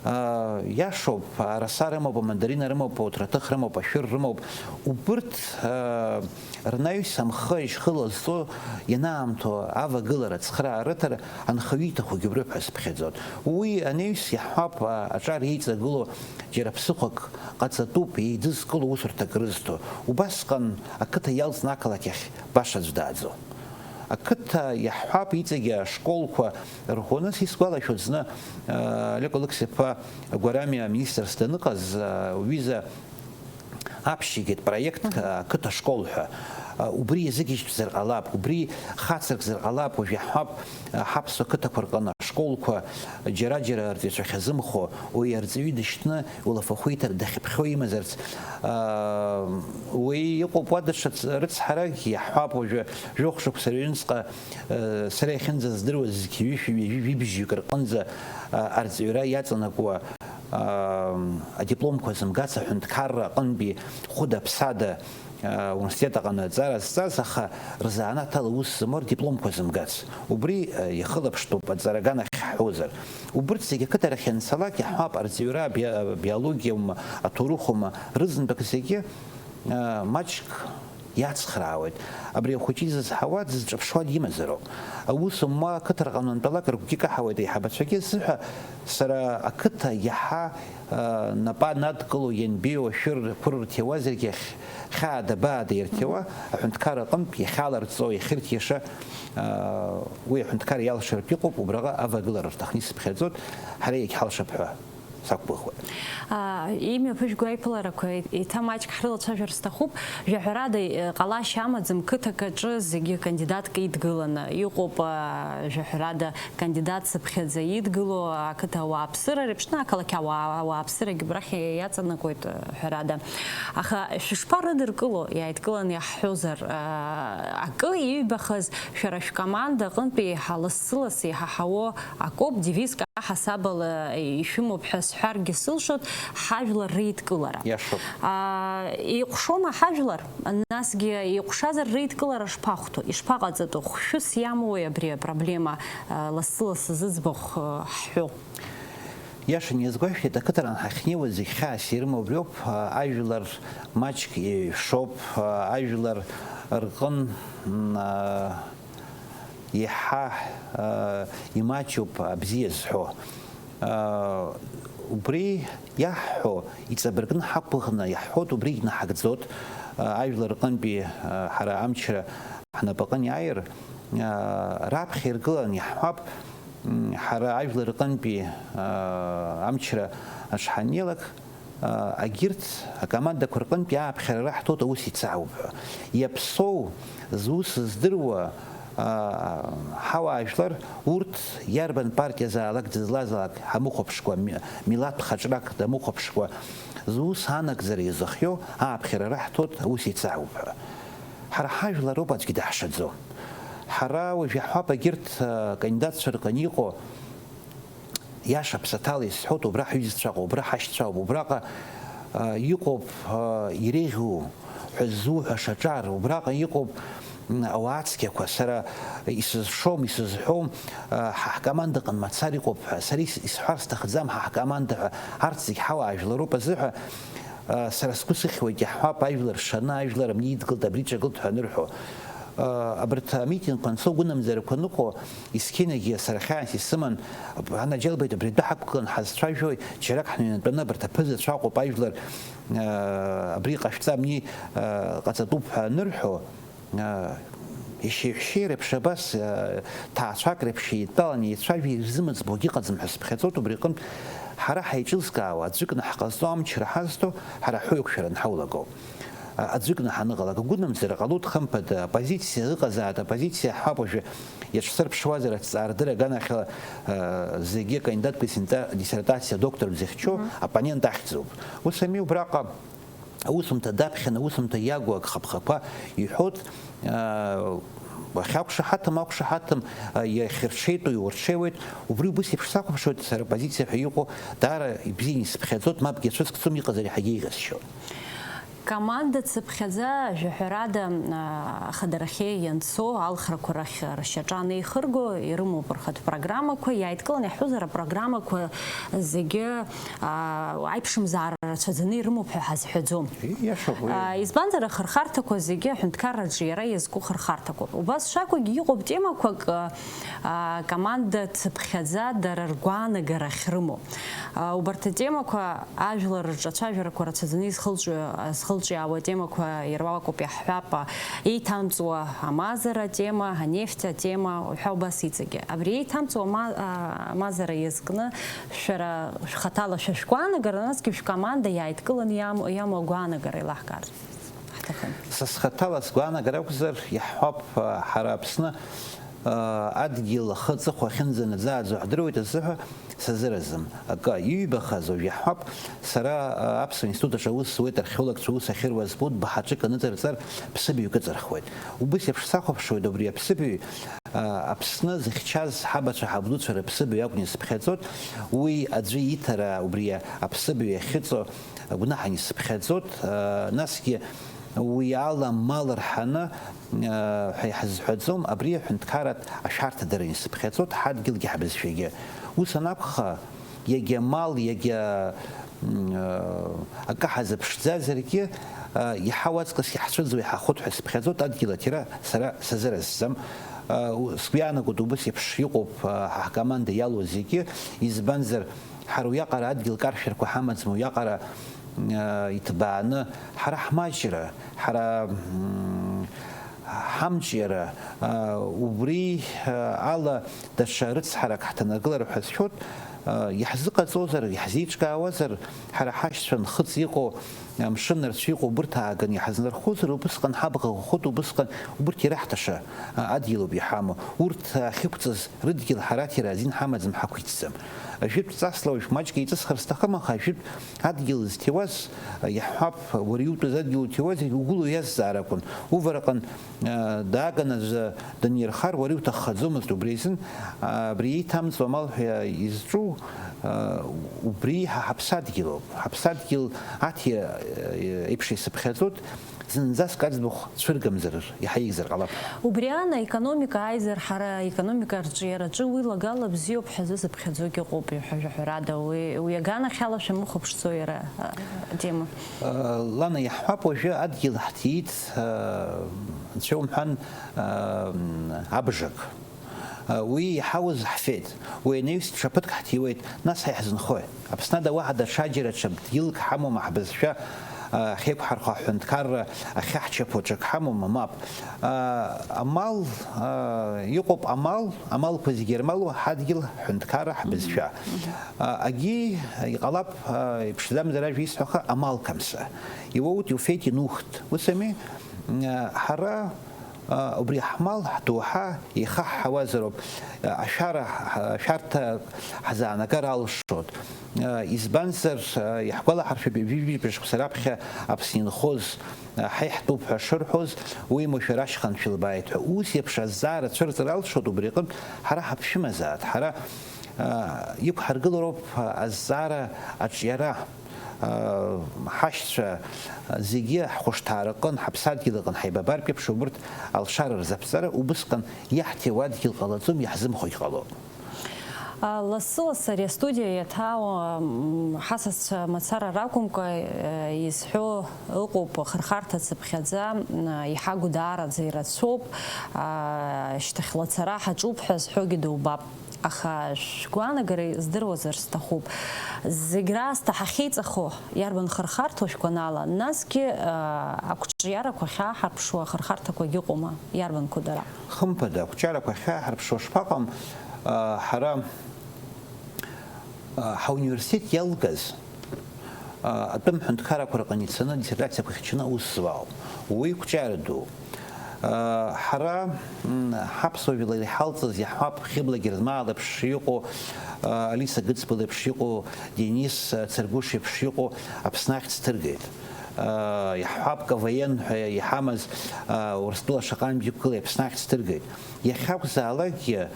Аа, иашоуп, араса рымоуп, амандарина рымоуп, ауҭраҭых рымоуп, ашәыр рымоуп. Убырҭ, аа, рнаҩс амхы ишхылазҵо ианаамҭоу авагылара, ацхыраа рыҭара анхаҩы иҭахугьы убриоуп ҳәа сыԥхьаӡоит. Уи анаҩс иаҳҳәап, а, аҿар еиҵагылоу џьара ԥсыхәак ҟаҵатәуп, еидызкыло усурҭак рызҭо. Убасҟан ақыҭа иалҵны ақалақь ахь баша аӡә дааӡом. Ақыҭа иаҳҳәап, иҵегьы ашколқәа рӷәӷәаны, сисгәалашәоит зны, а, Олег Алықьса-иԥа Гәарамиа аминистрс даныҟаз, а, уҩыза аԥшьигеит проектк, ақыҭа школ ҳәа. Убри иазыгьежьтәзар ҟалап, убри хацыркзар ҟалап, уажә иаҳҳәап, ҳаԥсуа қыҭақәа рҟны ашколқәа џьара-џьара арҵаҩцәа ахьазымхо, уи арҵаҩы дышьҭны улафахәы иҭар дахьыԥхьо имазарц. Уи иҟоуп уа даҽа ц-, рыцҳаракгьы, иаҳҳәап, уажәы жәохә шықәса рыҩнуҵҟа, сара иахьынӡаздыруаз зқьи ҩышәи ҩажәи жәибжьҩык рҟынӡа арҵаҩра иаҵанакуа, аа, адипломқәа зымгац аҳәынҭқарра аҟынтәи хәыда-ԥсада, аа, университет аҟны аҵара зҵаз, аха рзанааҭ ала аус змоу рдипломқәа зымгац. Убри, аа, иахылаԥштәуп аҵара аганахь ҳҳәозар. Убырҭ зегьы ақыҭарахь ианцалак, иаҳҳәап, арҵаҩра, абиа-, абиологиаума, аҭоурыхума, рызынтәык зегьы, аа, маҷк иацхраауеит. Абри ахәыҷы изызҳауа, дызҿаԥшуа димазароуп. Аус умуа ақыҭарҟа анынтәалак рыгәгьы каҳауеит аиҳабацәагьы, зыҳәа сара ақыҭа иаҳа, а, напы анадкыло ианбеиоу ашәыр қәырырҭиуазаргьы ахь-, хьаада-баада ирҭиуа аҳәынҭқарра аҟынтә иахьаларҵо, иахьырҭиаша, а, уи аҳәынҭқарра иалшартә иҟоуп, убраҟа авагылара рҭахны исыԥхьаӡоит, ҳара иагьҳалшап ҳәа. Сақәгәыӷуеит. Аа, имҩаԥыжәго аиԥыларақәа еиҭа маҷк ҳрылацәажәар сҭахуп. Жәаҳәарада, э, ҟалашьа амаӡам, қыҭак аҿы зегьы кандидатк идгыланы иҟоуп, аа, жәаҳәарада, кандидат цыԥхьаӡа идгыло ақыҭа ауааԥсыра реиԥш, ақалақь ауаа, ауааԥсырагьы убрахь иаҵанакуеит, э, ҳәарада. Аха шәышԥарыдыркыло, иааидкыланы иаҳҳәозар, аа, акы иҩбахаз шәара шәкоманда аҟынтәи еиҳа лассы-ласс иҳаҳауо акоуп, девизк аҳасабала ишәымоуп ҳәа сҳәаргьы сылшоит, ҳажәлар реидкылара. Иашоуп. Аа, еиҟәшома ҳажәлар? Насгьы еиҟәшазар реидкылара шԥахәҭоу, ишԥаҟаҵатәу? Хәшәыс иамоуи абри апроблема, аа, лассы-лассы зыӡбахә, аа, ҳҳәо? Иашан иазгәашәҭеит, ақыҭаран ҳахьнеиуаз зегь хьаас ирымоу убриоуп, аа, ажәлар маҷк еиҩшоуп, аа, ажәлар рҟын, м, аа, еиҳа, аа, имаҷуп абзиа зҳәо. Аа, убри иаҳҳәо, иҵабыргны ҳақәгәыӷны иаҳҳәоит, убригь наҳагӡоит. Аа, ажәлар рҟынтәи, аа, ҳара амчра ҳнапаҟын иааир, аа, раԥхьа иргылан иаҳҳәап, м, ҳара ажәлар рҟынтәи, аа, амчра ҳаннеилак, агьырҭ акомандақәа рҟынтә иааԥхьара раҳҭоит, аус ицаауп ҳәа. Иаԥсоу зус здыруа, аа, ҳауаажәлар, урҭ иарбан партиазаалак дызлазаалак ҳамыхәаԥшкәа, ми-, милаҭ хаҿрак дамыхәаԥшкәа, зус анагӡара иазыхиоу ааԥхьара раҳҭоит, аус ицаауп ҳәа. Ҳара ҳажәлар роуп аӡәгьы даҳшаӡом. Ҳара уажә иаҳҳәап, агьырҭ, а, кандидатцәа рҟны иҟоу, иаша ԥсаҭала исҳәоит, убра ҳҩызцәа ыҟоуп, убра ҳашьцәа ауп, убраҟа, а, иҟоуп, а, иреиӷьу ҳәа ззуҳәаша аҿар, убраҟа иҟоуп, м, ауаа цқьақәа, сара исызшом, исызҳәом, а, ҳа ҳкомандаҟны мацара иҟоуп ҳәа, сара ис-, исҳәар сҭахӡам ҳа ҳкоманда ҳәа, арҭ зегь ҳауаажәлароуп азыҳәа, а, сара сгәы сыхьуеит, иаҳҳәап, ажәлар шаны, ажәлар абни идгылт, абри ҿагылт ҳәа анырҳәо. Абарҭ амитингқәа анцо, гәынамӡарақәа аныҟоу, есқьынагьы сара хьаас исыман, анаџьалбеит, абри адәы ҳақәгылан ҳазцәажәои, џьарак ҳныҩнатәаны, абарҭ аԥызацәа ыҟоуп, ажәлар, абри ҟашәҵа, абни ҟаҵатәуп ҳәа анырҳәо, ишьеиҳәшьеи реиԥш абас, ҭаацәак реиԥш еидтәалан еицәажәо ирзымыӡбогьы ыҟаӡам ҳәа сыԥхьаӡоит, убри аҟынтә ҳара ҳаиҿызкаауа, аӡәыкны ҳҟазҵо, амчра ҳазҭо, ҳара ҳҳәоу еиқәшәара анҳаулаго. А, аӡәыкны ҳаныҟалак, агәынамӡара ҟалоит, хымԥада, аппозициа ыҟазааит, аппозициа ҳҳәап уажәы, иаҿсырԥшуазар, аҭҵаарадырра аганахьала, а, зегьы акандидатқәа диссерта-, диссертациа доктортә зыхьчо, мгм, оппонент ахьӡуп. Ус ами, убраҟа аусумҭа даԥхьан, аусумҭа иагу агхаԥхақәа иҳәоит, аа, уахьақәшаҳаҭым, ақәшаҳаҭым, аа, иахьырҽеитәу иурҽеиуеит. Убри убыс еиԥш сахәаԥшуеит, сара оппозициа ҳәа иҟоу даара ибзианы исыԥхьаӡоит, мапгьы ацәыскӡом, иҟазар иаҳагьы еиӷьасшьоит. Команда цыԥхьаӡа, жәаҳәарада, аа, ахадарахьы ианцо, алхрақәа рахь ршьаҿа анеихырго, ирымоуп рхатә программақәа, иааидкыланы иаҳҳәозар, апрограммақәа зегьы, аа, аиԥшымзаара рацәаӡаны ирымоуп ҳәа ҳазҳәаӡом. Ииашоуп уи. Аа, избанзар, ахырхарҭақәа зегьы аҳәынҭқарраҿы иара иазку хырхарҭақәоуп. Убас шакәгьы иҟоуп темақәак, аа, команда цыԥхьаӡа дара ргәаанагара ахьрымоу. Аа, убарҭ атемақәа, ажәлар рҿы ацәажәарақәа рацәаӡаны изхылҿио-, зхылҿиаауа атемақәа ируакуп, иаҳҳәап, еиҭамҵуа амазара атема, анефть атема, уҳәа убас иҵегьы. Абри еиҭамҵуа ама-, а, амазара иазкны шәара шәхаҭала шәа шәгәаанагара, насгьы шәкоманда иааидкыланы иам-, иамоу агәаанагара еилаҳкаар ҳҭахын. Са схаҭала сгәаанагара акәзар, иаҳҳәап, а, ҳара Аԥсны, а, адгьыл ахы аҵыхәа ахьынӡанаӡааӡо ҳдыруеит азыҳәа сазыразым. Акы, иҩбахаз уажә иаҳҳәап, сара, а, Аԥсуа институт аҿы аус зуеит, археологцәа аус ахьыруа збоит, баҳаҿык аныҵарҵар, ԥсыбаҩык ыҵырхуеит. Убыс еиԥш сахәаԥшуеит, убри аԥсыбаҩ, а, Аԥсны зыхьчаз ҳабацәа ҳабдуцәа рыԥсыбаҩ акәны исыԥхьаӡоит, уи аӡәы иҭара убри аԥсыбаҩ иахьыҵо гәнаҳан исыԥхьаӡоит, а, насгьы уи ала мал рҳаны, а, ҳәа иҳазҳәаӡом, абри аҳәынҭқарратә ашәарҭадара исыԥхьаӡоит, ҳадгьылгьы ҳбызшәагьы. Ус анакәха, иагьа мал, иагьа, м, а, акы ҳазыԥшӡазаргьы, а, иаҳау аҵкыс иаҳцәыӡуа иҳахәот ҳәа сыԥхьаӡоит, адгьыл аҭира сара сазыразӡам. А, у-, сгәы иаанагоит, убыс еиԥш иҟоуп, а, ҳкоманда иалоу зегьы, избанзар, ҳара уиаҟара адгьыл каршәырқәа ҳамаӡам, уиаҟара, а, иҭбааны ҳара ҳмаҷра, ҳара, м, ҳамҿиара, а, убри, а, ала даҽа рыцҳарак ҳҭанаргылар ҳәа сшәоит, а, иаҳзыҟаҵозар, иаҳзеиҿкаауазар, ҳара ҳашьцәа нхыҵ иҟоу, амшын нарцә иҟоу убырҭ ааганы иҳазнархозар, убысҟан ҳабӷа ӷәӷәоит, убысҟан убырҭ ираҳҭаша, а, адгьылуп иҳамоу. Урҭ ахьықәҵыз рыдгьыл ҳара аҭира азин ҳамаӡам, ҳақәиҭӡам. Жәытә ҵасла уажә маҷк еиҵысхыр сҭахым, аха жәытә адгьыл зҭиуаз, а, иаҳҳәап, уара иутәыз адгьыл уҭиуаз, угәыла уиазҵаар акәын. Увараҟан, а, дааган аӡәы данирхар, уара иуҭаххаӡомызт, убри азын, а, абри еиҭамҵуа амал ҳәа изҿу, а, убри ҳа ҳаԥсадгьылоуп. Ҳаԥсадгьыл аҭира, а, еиԥш исыԥхьаӡоит, зынӡаск аӡбахә цәыргамзар, иаҳа еиӷьзар ҟалап. Убри аан аекономика ааизар, ҳара аекономика арҿиараҿы уи лагала бзиоуп ҳәа зысыԥхьаӡогьы ыҟоуп, ҳәа-, ҳәарада, уи, уи аганахьала шәамыхәаԥшӡо иара, а, атема. А, Лана, иаҳҳәап, уажәы адгьыл ҳҭиит, а, анцәа иумҳәан, а, абжак. Уи иҳауз ҳфеит. Уи анаҩс даҽа ԥыҭк ҳҭиуеит, нас ҳаиҳзынхои? Аԥсны ада уаҳа даҽаџьара ҽа дгьылк ҳамоума, ҳбызшәа, а, ҳеиқәҳархо, аҳәынҭқарра ахьаҳчаԥо ҽак ҳамоума? Мап. А, амал, а, иҟоуп амал, амалқәа зегьы ирмалоу ҳадгьыл, ҳҳәынҭқарра, ҳбызшәа. А, агьи иҟалап, а, иԥшӡамзар ажәа исҳәаха, амал қамса. Иуоут, иуфеит, инухт. Ус ами? А, ҳара А, убри ҳмал, ҳдоуҳа еихаҳҳауазароуп, а, ашәара, ҳ-, ашәарҭа ҳзаанагар алшоит. А, избанзар, а, иаҳгәалаҳаршәап, ҩажәи жәибжь шықәса раԥхьа Аԥсны инхоз, а, ҳаиҳтәуп ҳәа шырҳәоз, уимоу шәара ашьха анцәа илбааит ҳәа. Ус еиԥш азҵаара цәырҵыр алшоит, убри аҟынтә ҳара ҳаԥшәымазааит, ҳара, а, иқәҳаргылароуп, а, азҵаара аҿиара. Ҳашьцәа зегьы ҳхәышҭаараҟын, ҳаԥсадгьылаҟын ҳаибабартә еиԥш, убырҭ алшара рзаԥҵара, убысҟан иаҳҭиуа адгьыл ҟалаӡом, иаҳзымхогь ҟалоит. Лассы-лассы ари астудиа иаҭаауа, м, ҳасасцәа мацара ракәымкәа, э, изҳәо ыҟоуп, хырхарҭа цыԥхьаӡа, м, иҳагу даараӡа ирацәоуп, а, шьҭахьла ацара ҳаҿуп ҳәа зҳәогьы дубап. Аха шәгәаанагара здыруазар сҭахуп. Зегь раасҭа ҳахьеиҵахо иарбан хырхарҭоу шәгәанала, насгьы, аа, ақәҿиарақәа ахьааҳарԥшуа ахырхарҭақәагь ыҟоума, иарбанқәоу дара? Хымԥада, ақәҿиарақәа ахьааҳарԥшуа шԥаҟам, аа, ҳара, аа, ҳауниверситет иалгаз, аа, атәым ҳәынҭқаррақәа рҟны ицаны диссертациақәа хьчаны аус зуа ауп. Уи қәҿиара дууп. Ҳара, м, ҳаԥсуа жәлар иҳалҵыз иаҳҳәап, Хьыбла Герзмаа леиԥш иҟоу, Алиса Гыцба леиԥш иҟоу, Денис Царгәыш иеиԥш иҟоу Аԥсны ахьӡ ҭыргеит. Иаҳҳәап, КВН ҳәа иҳамаз Урыстәыла шаҟантә иқәгылеи Аԥсны ахьӡ ҭыргеит. Иахьакәзаалакгьы,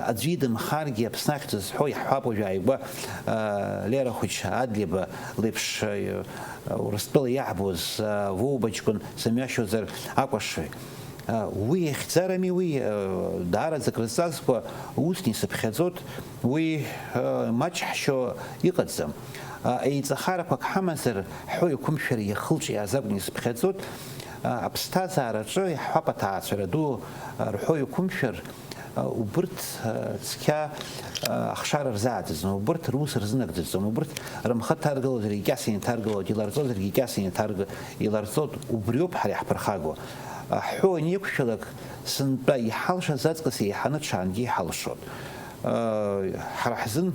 аӡәы идымхаргьы, Аԥсны ахьӡ зҳәо иаҳҳәап, уажә ааигәа Лера хәыҷ Адлеиба леиԥш, Урыстәыла иаҳбоз Вова ҷкәын сымҩашьозар акәашаҩ. Уи ихьӡарами уи, даараӡа крызҵазкуа усны исыԥхьаӡоит, уи маҷ ҳшьо иҟаӡам. Еиҵахарақәак ҳамазар, ҳҳәоу иқәымшәар иахылҿиааз акәны исыԥхьаӡоит. Аԥсҭазаараҿы иаҳҳәап, аҭаацәара ду рҳәоу иқәымшәар, убырҭ цқьа ахшара рзааӡаӡом, убырҭ рус рзынагӡаӡом, убырҭ рымхы ҭаргалозаргьы кьаса инҭаргалоит, иларҵозаргьы кьаса инҭарга-, иларҵоит, убриоуп ҳара иаҳԥырхагоу. Ҳҳәоу анеиқәшәалак, сынтәа иҳалшаз аҵкыс еиҳаны ҽаангьы иҳалшоит. Ҳара ҳзын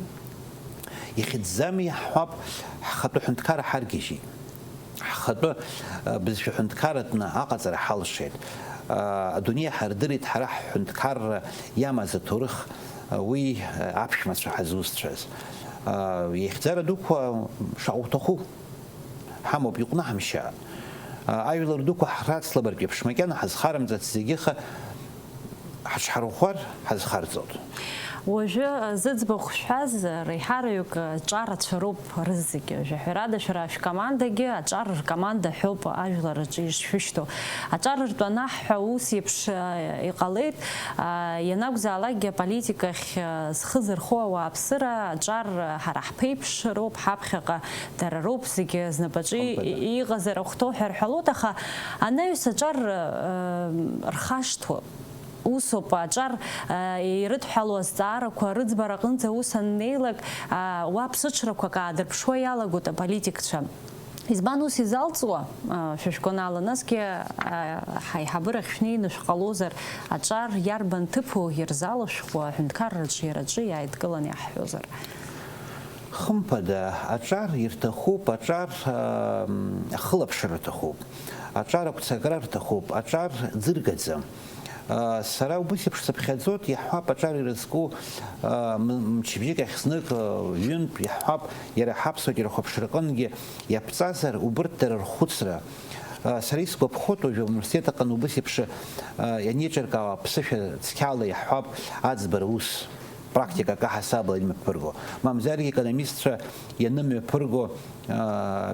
ихьӡӡами, иаҳҳәап, ҳхатәы ҳәынҭқарра ҳаргьежьит. Ҳхатәы, э, бызшәа ҳәынҭқарратәны аҟаҵара ҳалшеит. Э, адунеи ҳардырит ҳара ҳҳәынҭқарра иамаз аҭоурых, э, уи, э, аԥшәмацәа ҳазусҭцәаз. Э, ихьӡара дуқәа шаҟа уҭаху ҳамоуп, иҟәнаҳамшьаа. Э, ажәлар дуқәа ҳрацлабартә еиԥш, макьана ҳазхарымҵац зегьы, аха ҳаҽҳарӷәӷәар ҳазхарҵоит. Уажәы, зыӡбахә шәҳәаз, реиҳараҩык аҿар ацәароуп рызегьы. Жәаҳәарада, шәара шәкомандагьы аҿар ркоманда ҳәоуп ажәлар рҿы ишшәышьҭоу. Аҿар ртәы анаҳҳәа, ус еиԥш, а, иҟалеит. А, ианакәзаалакгьы аполитикахь, а, зхы зырхо ауааԥсыра аҿар, а, ҳара ҳԥеиԥш роуп, ҳаԥхьаҟа дара роуп, зегьы знапаҿы Хымԥада. И-, иҟазар ахәҭоу ҳәа рҳәалоит, аха анаҩс аҿар, а, рхашҭуа. Усоуп, аҿар, а, ирыдҳәалоу азҵаарақәа рыӡбара аҟынӡа ус аннеилак, а, уа ԥсыҽрақәак аадырԥшуа иалагоит аполитикцәа. Избан ус изалҵуа, а, шәа шәгәанала, насгьы, а, ҳаиҳабырахь шәнеины шәҟалозар, аҿар иарбан ҭыԥу ирзалышәхуа аҳәынҭқарраҿы иара аҿы иааидкыланы иаҳҳәозар? Хымԥада, аҿар ирҭахуп, аҿар, ам, ахылаԥшра рҭахуп, аҿар агәцакра рҭахуп, аҿар ӡыргаӡам. Сара убыс еиԥш сыԥхьаӡоит, иаҳҳәап, аҿар ирызку, м-, мчыбжьык ахь знык, ҩынтә, иаҳҳәап, иара ҳаԥсуа телехәаԥшраҟынгьы иаԥҵазар, убырҭ дара рхәыцра. Сара исгәаԥхоит, уажәы ауниверситет аҟны убыс еиԥш ианеиҿыркаауа аԥсышәа цқьала, иаҳҳәап, аӡбара ус, практика акы ҳасабала имҩаԥырго, мамзаргьы аекономистцәа ианымҩаԥырго,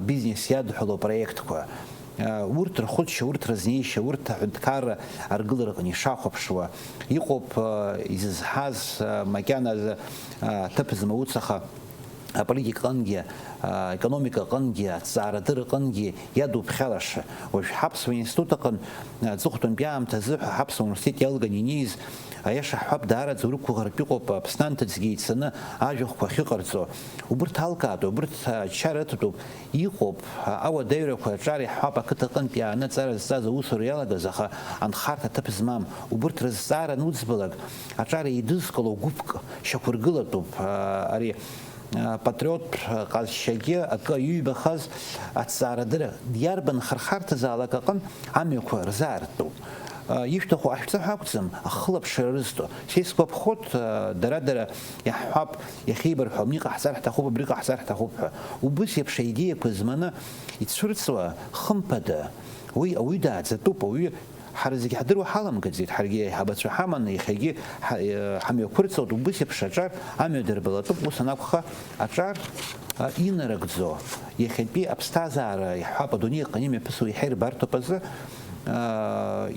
бизнес иадҳәалоу апроектқәа. Урҭ рхәыцшьа, урҭ рызнеишьа, урҭ аҳәынҭқарра аргылараҟны ишахәаԥшуа иҟоуп, изызҳаз, макьаназы, аҭыԥ змауц, аха аполитика аҟынгьы, аекономика аҟынгьы, аҭҵаарадырра аҟынгьы иадуԥхьалаша. Уажә ҳаԥсуа институт аҟын, аҵыхәтәантәи аамҭазы ҳәа ҳаԥсуа университет иалган инеиз, аиаша ҳҳәап, даараӡа урықәгәыӷыртә иҟоуп, Аԥсны анҭыҵгьы еиццаны ажәахәқәа ахьыҟарҵо. Убырҭ алкаатәуп, убырҭ ачара ыҭатәуп. Иҟоуп, ауадаҩрақәа аҿар иаҳҳәап, ақыҭа аҟынтә иааны аҵара зҵаз аусура иалагаз, аха анхарҭа аҭыԥ змам, убырҭ рызҵаара ануӡбалак, аҿар еидызкыло гәыԥк шьақәыргылатәуп. Ари, а, патриоттә ҟазшьагьы акы иҩбахаз аҭҵаарадырра иарбан хырхарҭазаалак аҟын амҩақәа рзаартуп. Ишәҭаху ашәҵа ҳәа акәӡам, ахылаԥшра рызҭо. Са исгәаԥхоит, дара-дара иаҳҳәап, иахьеибарҳәо, абни ҟаҳҵар ҳҭахуп, абри ҟаҳҵар ҳҭахуп ҳәа. Убыс еиԥш аидеиақәа зманы ицәырҵуа, хымԥада, уи ауаҩы дааӡатәуп, ауаҩы, ҳара зегьы ҳдыруа ҳаламгаӡеит, ҳаргьы аиҳабацәа ҳаманы, иахьагьы ҳа-, ҳамҩақәырҵоит, убыс еиԥш аҿар амҩа дырбалатәуп, ус анакәха, аҿар, а, инарыгӡо, иахьатәи аԥсҭазаара, иаҳҳәап, адунеи аҟны имҩаԥысуа иаҳа ирбарҭоуп азы, аа,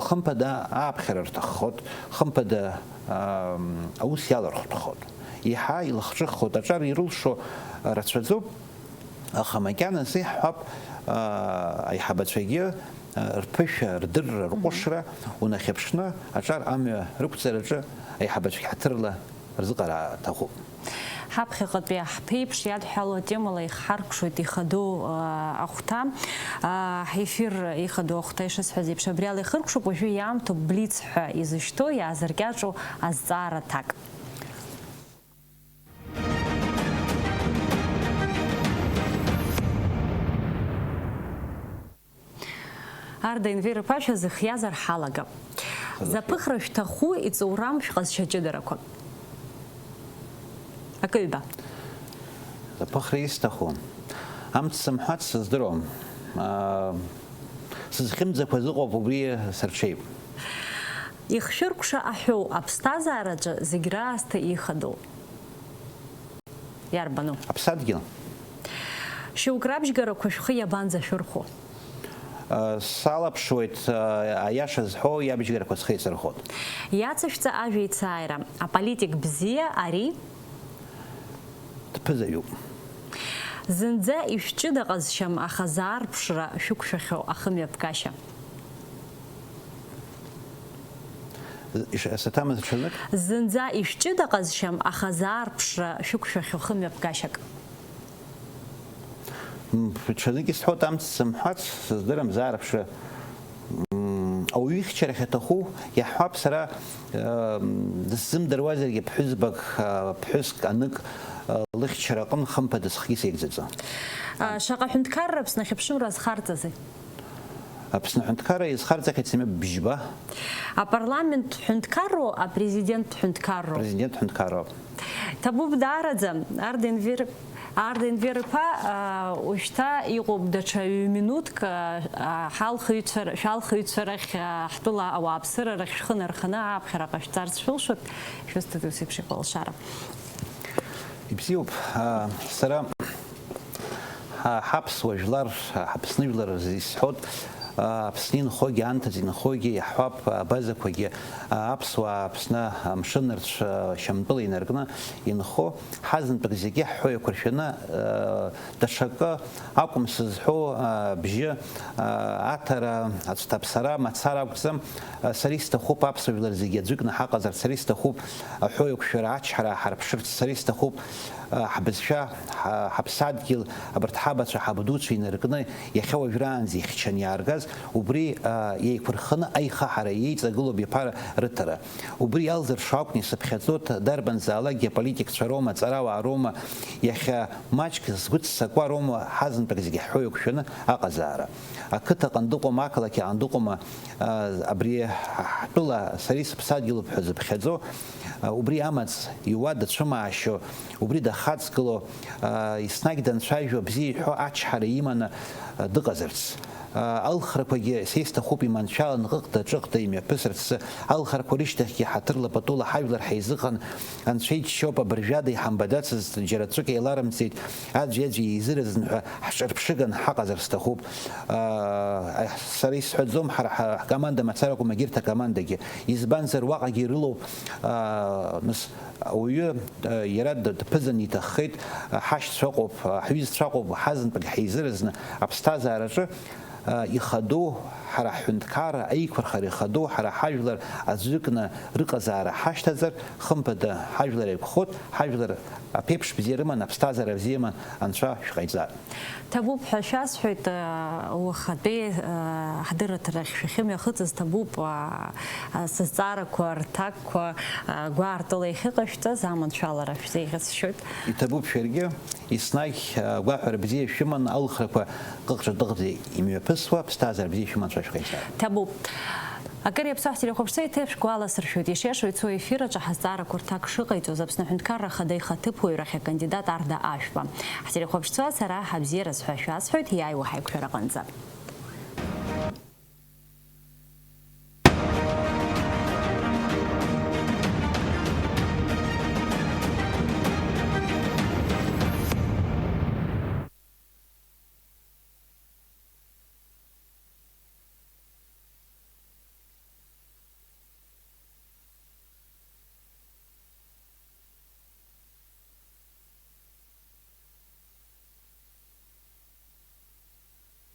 хымԥада ааԥхьара рҭаххоит, хымԥада, аа, аус иалархәҭхоит. Иаҳа илахҿыххоит, аҿар ирылшо рацәаӡоуп, аха макьаназы иаҳҳәап, аа, аиҳабацәагьы, аа, рԥышәа, рдырра, рҟәышра унахьыԥшны, аҿар амҩа рықәҵараҿы аиҳабацәагьы ҳаҭырла рзыҟара аҭахуп. Ҳаԥхьаҟатәи ҳԥеиԥш иадҳәалоу атемала ихҳаркәшоит ихадоу, а, ахәҭа. А, ҳефир ихадоу ахәҭа, ишысҳәаз еиԥш, абри ала ихыркәшоуп. Уажәы иаамҭоуп блиц ҳәа изышьҭоу, иаазыркьаҿу азҵаара аҭак. Арда Енвер-иԥа, шәазыхиазар ҳалагап. Шәазыхиа. Заԥыхра шәҭаху иҵоурам шәҟазшьа ҷыдарақәак? Акы ҩба. Заԥыхра исҭаху. Амц сымҳәац сыздыруам. Аа, сызхьымӡақәаз ыҟоуп, убри сырҽеип. Ихшәыркәша аҳәоу аԥсҭазаараҿы зегь раасҭа ихадоу иарбану? Аԥсадгьыл. Шьоук рабжьгарақәа шәхы иабанӡашәырхәо? Салаԥшуеит, аиаша зҳәо иабжьгарақәа схы еицырхәоит. Иацышәҵа ажәеицааира, аполитик бзиа ари? Дԥызаҩуп. Зынӡа ишәҷыда ҟазшьам, аха заарԥшра шәықәшәахьоу ахымҩаԥгашьа. Саҭамыз ҽазнык? Зынӡа ишәҷыда ҟазшьам, аха заарԥшра шәықәшәахьоу хымҩаԥгашьак. Ҽазнык исҳәоит, амц сымҳәац, сыздырам, заарԥшра. Ауаҩы ихьчарахь аҭаху иаҳҳәап, сара дысзымдыруазаргьы ԥҳәызбак, ԥҳәыск, анык лыхьчара аҟын хымԥада схгьы сеигӡаӡом. Шаҟа ҳәынҭқарра Аԥсны ахьыԥшымра азхарҵазеи? Аԥсны аҳәынҭқарра иазхарҵахьеит семиа бжьба. Апарламент ҳәынҭқарроу, апрезидент ҳәынҭқарроу? Апрезидент ҳәынҭқарроуп. Ҭабуп даараӡа, Арденвер, Арденвер иԥа, уажәшьҭа иҟоуп даҽа ҩ-минуҭк, ҳалхыҩцәа, шәалхыҩцәа рахь, ҳтәыла ауааԥсыра рахь шәхы нарханы ааԥхьара ҟашәҵарц шәылшоит, шәысҭоит ус еиԥш иҟоу алшара. Ибзиоуп, сара Ҳа-, ҳаԥсуа жәлар, ҳаԥсны жәлар рзы исҳәоит, Аԥсны инхогьы, анҭыҵ инхогьы, иаҳҳәап, абазақәагьы, аԥсуаа Аԥсны амшын рцәа Шьамтәыла инаркны инхо, ҳазынтәык зегьы ҳҳәо еиқәыршәаны, даҽакы акәым сызҳәо, абжьы, аҭара, ацәҭаԥсара мацара акәӡам, сара исҭахуп аԥсуа жәлар зегьы аӡәыкны ҳаҟазарц, сара исҭахуп аҳәоеиқәшәара ачҳара ҳарԥшырц, сара исҭахуп ҳбызшәа, ҳа-, ҳаԥсадгьыл, абарҭ ҳабацәа, ҳабдуцәа инаркны, иахьа уажәраанӡа ихьчаны иааргаз, убри, а, еиқәырхханы аихаҳара, иеиҵагылоу абиԥара рыҭара. Убри иалзыршо акәны исыԥхьаӡоит, дарбанзаалакгьы аполитикцәа роума, аҵарауаа роума, иахьа маҷк згәы ццакуа роума, ҳазынтәык зегьы ҳҳәо еиқәшәаны аҟазаара. Ақыҭаҟны дыҟоума, ақалақь аҟны дыҟоума, Абри ҳтәыла сара исыԥсадгьылуп ҳәа зыԥхьаӡо, убри амаҵ иуа дацәымаашьо, убри дахаҵгыло, еснагь данцәажәо, бзиа иҳәо ачҳара иманы дыҟазарц. Алхрақәагьы са исҭахуп иманшәаланы ҟыҟда-ҿыҟда имҩаԥысырц, алхрақәа рышьҭахьгьы ҳаҭырла патула ҳажәлар ҳаизыҟан, анцәа иџьшьоуп, абыржәада иҳамбадацызт, џьара ҵәык еиларымҵеит, аӡәи-аӡәи еизыразын ҳәа ҳҿырԥшыган ҳаҟазар сҭахуп. Сара исҳәаӡом, ҳара ҳкоманда мацаракәым, егьырҭ акомандагьы. Избанзар, уаҟагьы ирылоуп, нас, ауаҩы, иара дыԥызаны иҭаххеит, ҳашьцәа ыҟоуп, ҳҩызцәа ыҟоуп, ҳазынтәык ҳеизыразны аԥсҭазаараҿы, ихадоу, ҳара ҳҳәынҭқарра аиқәырхара ихадоу, ҳара ҳажәлар аӡәыкны рыҟазаара ҳашьҭазар, хымԥада, ҳажәлар еиқәхоит, ҳажәлар аԥеиԥш бзиа рыман, аԥсҭазаара бзиа иман, Анцәа шәҟаиҵар. Ҭабуп ҳәа шәасҳәоит, уахатәи ҳдырраҭарахь шәахьымҩахыҵыз ҭабуп, сызҵаарақәа рҭакқәа гәаартыла иахьыҟашәҵаз аманшәалара шәзеиӷьасшьоит. Иҭабуп шәаргьы, еснагь агәаҳәара бзиа шәыман, алхрақәа ҟыҟҿа-ҟыҟӡа имҩаԥысуа, ԥсҭазаара бзиа шәыман, Анцәа шәҟаиҵар. Ҭабуп. Акыр иаԥсоу ҳтелехәаԥшцәа, еиҭа ишәгәаласыршәоит, ишиашоу ицо ефир аҿы ҳазҵаарақәа рҭак шыҟаиҵоз, Аԥсны аҳәынҭқарра ахада ихаҭыԥуаҩрахь акандидат Арда Ашәба. Ҳтелехәаԥшцәа, сара ҳабзиараз ҳәа шәасҳәоит, иааиуа ҳаиқәшәараҟынӡа.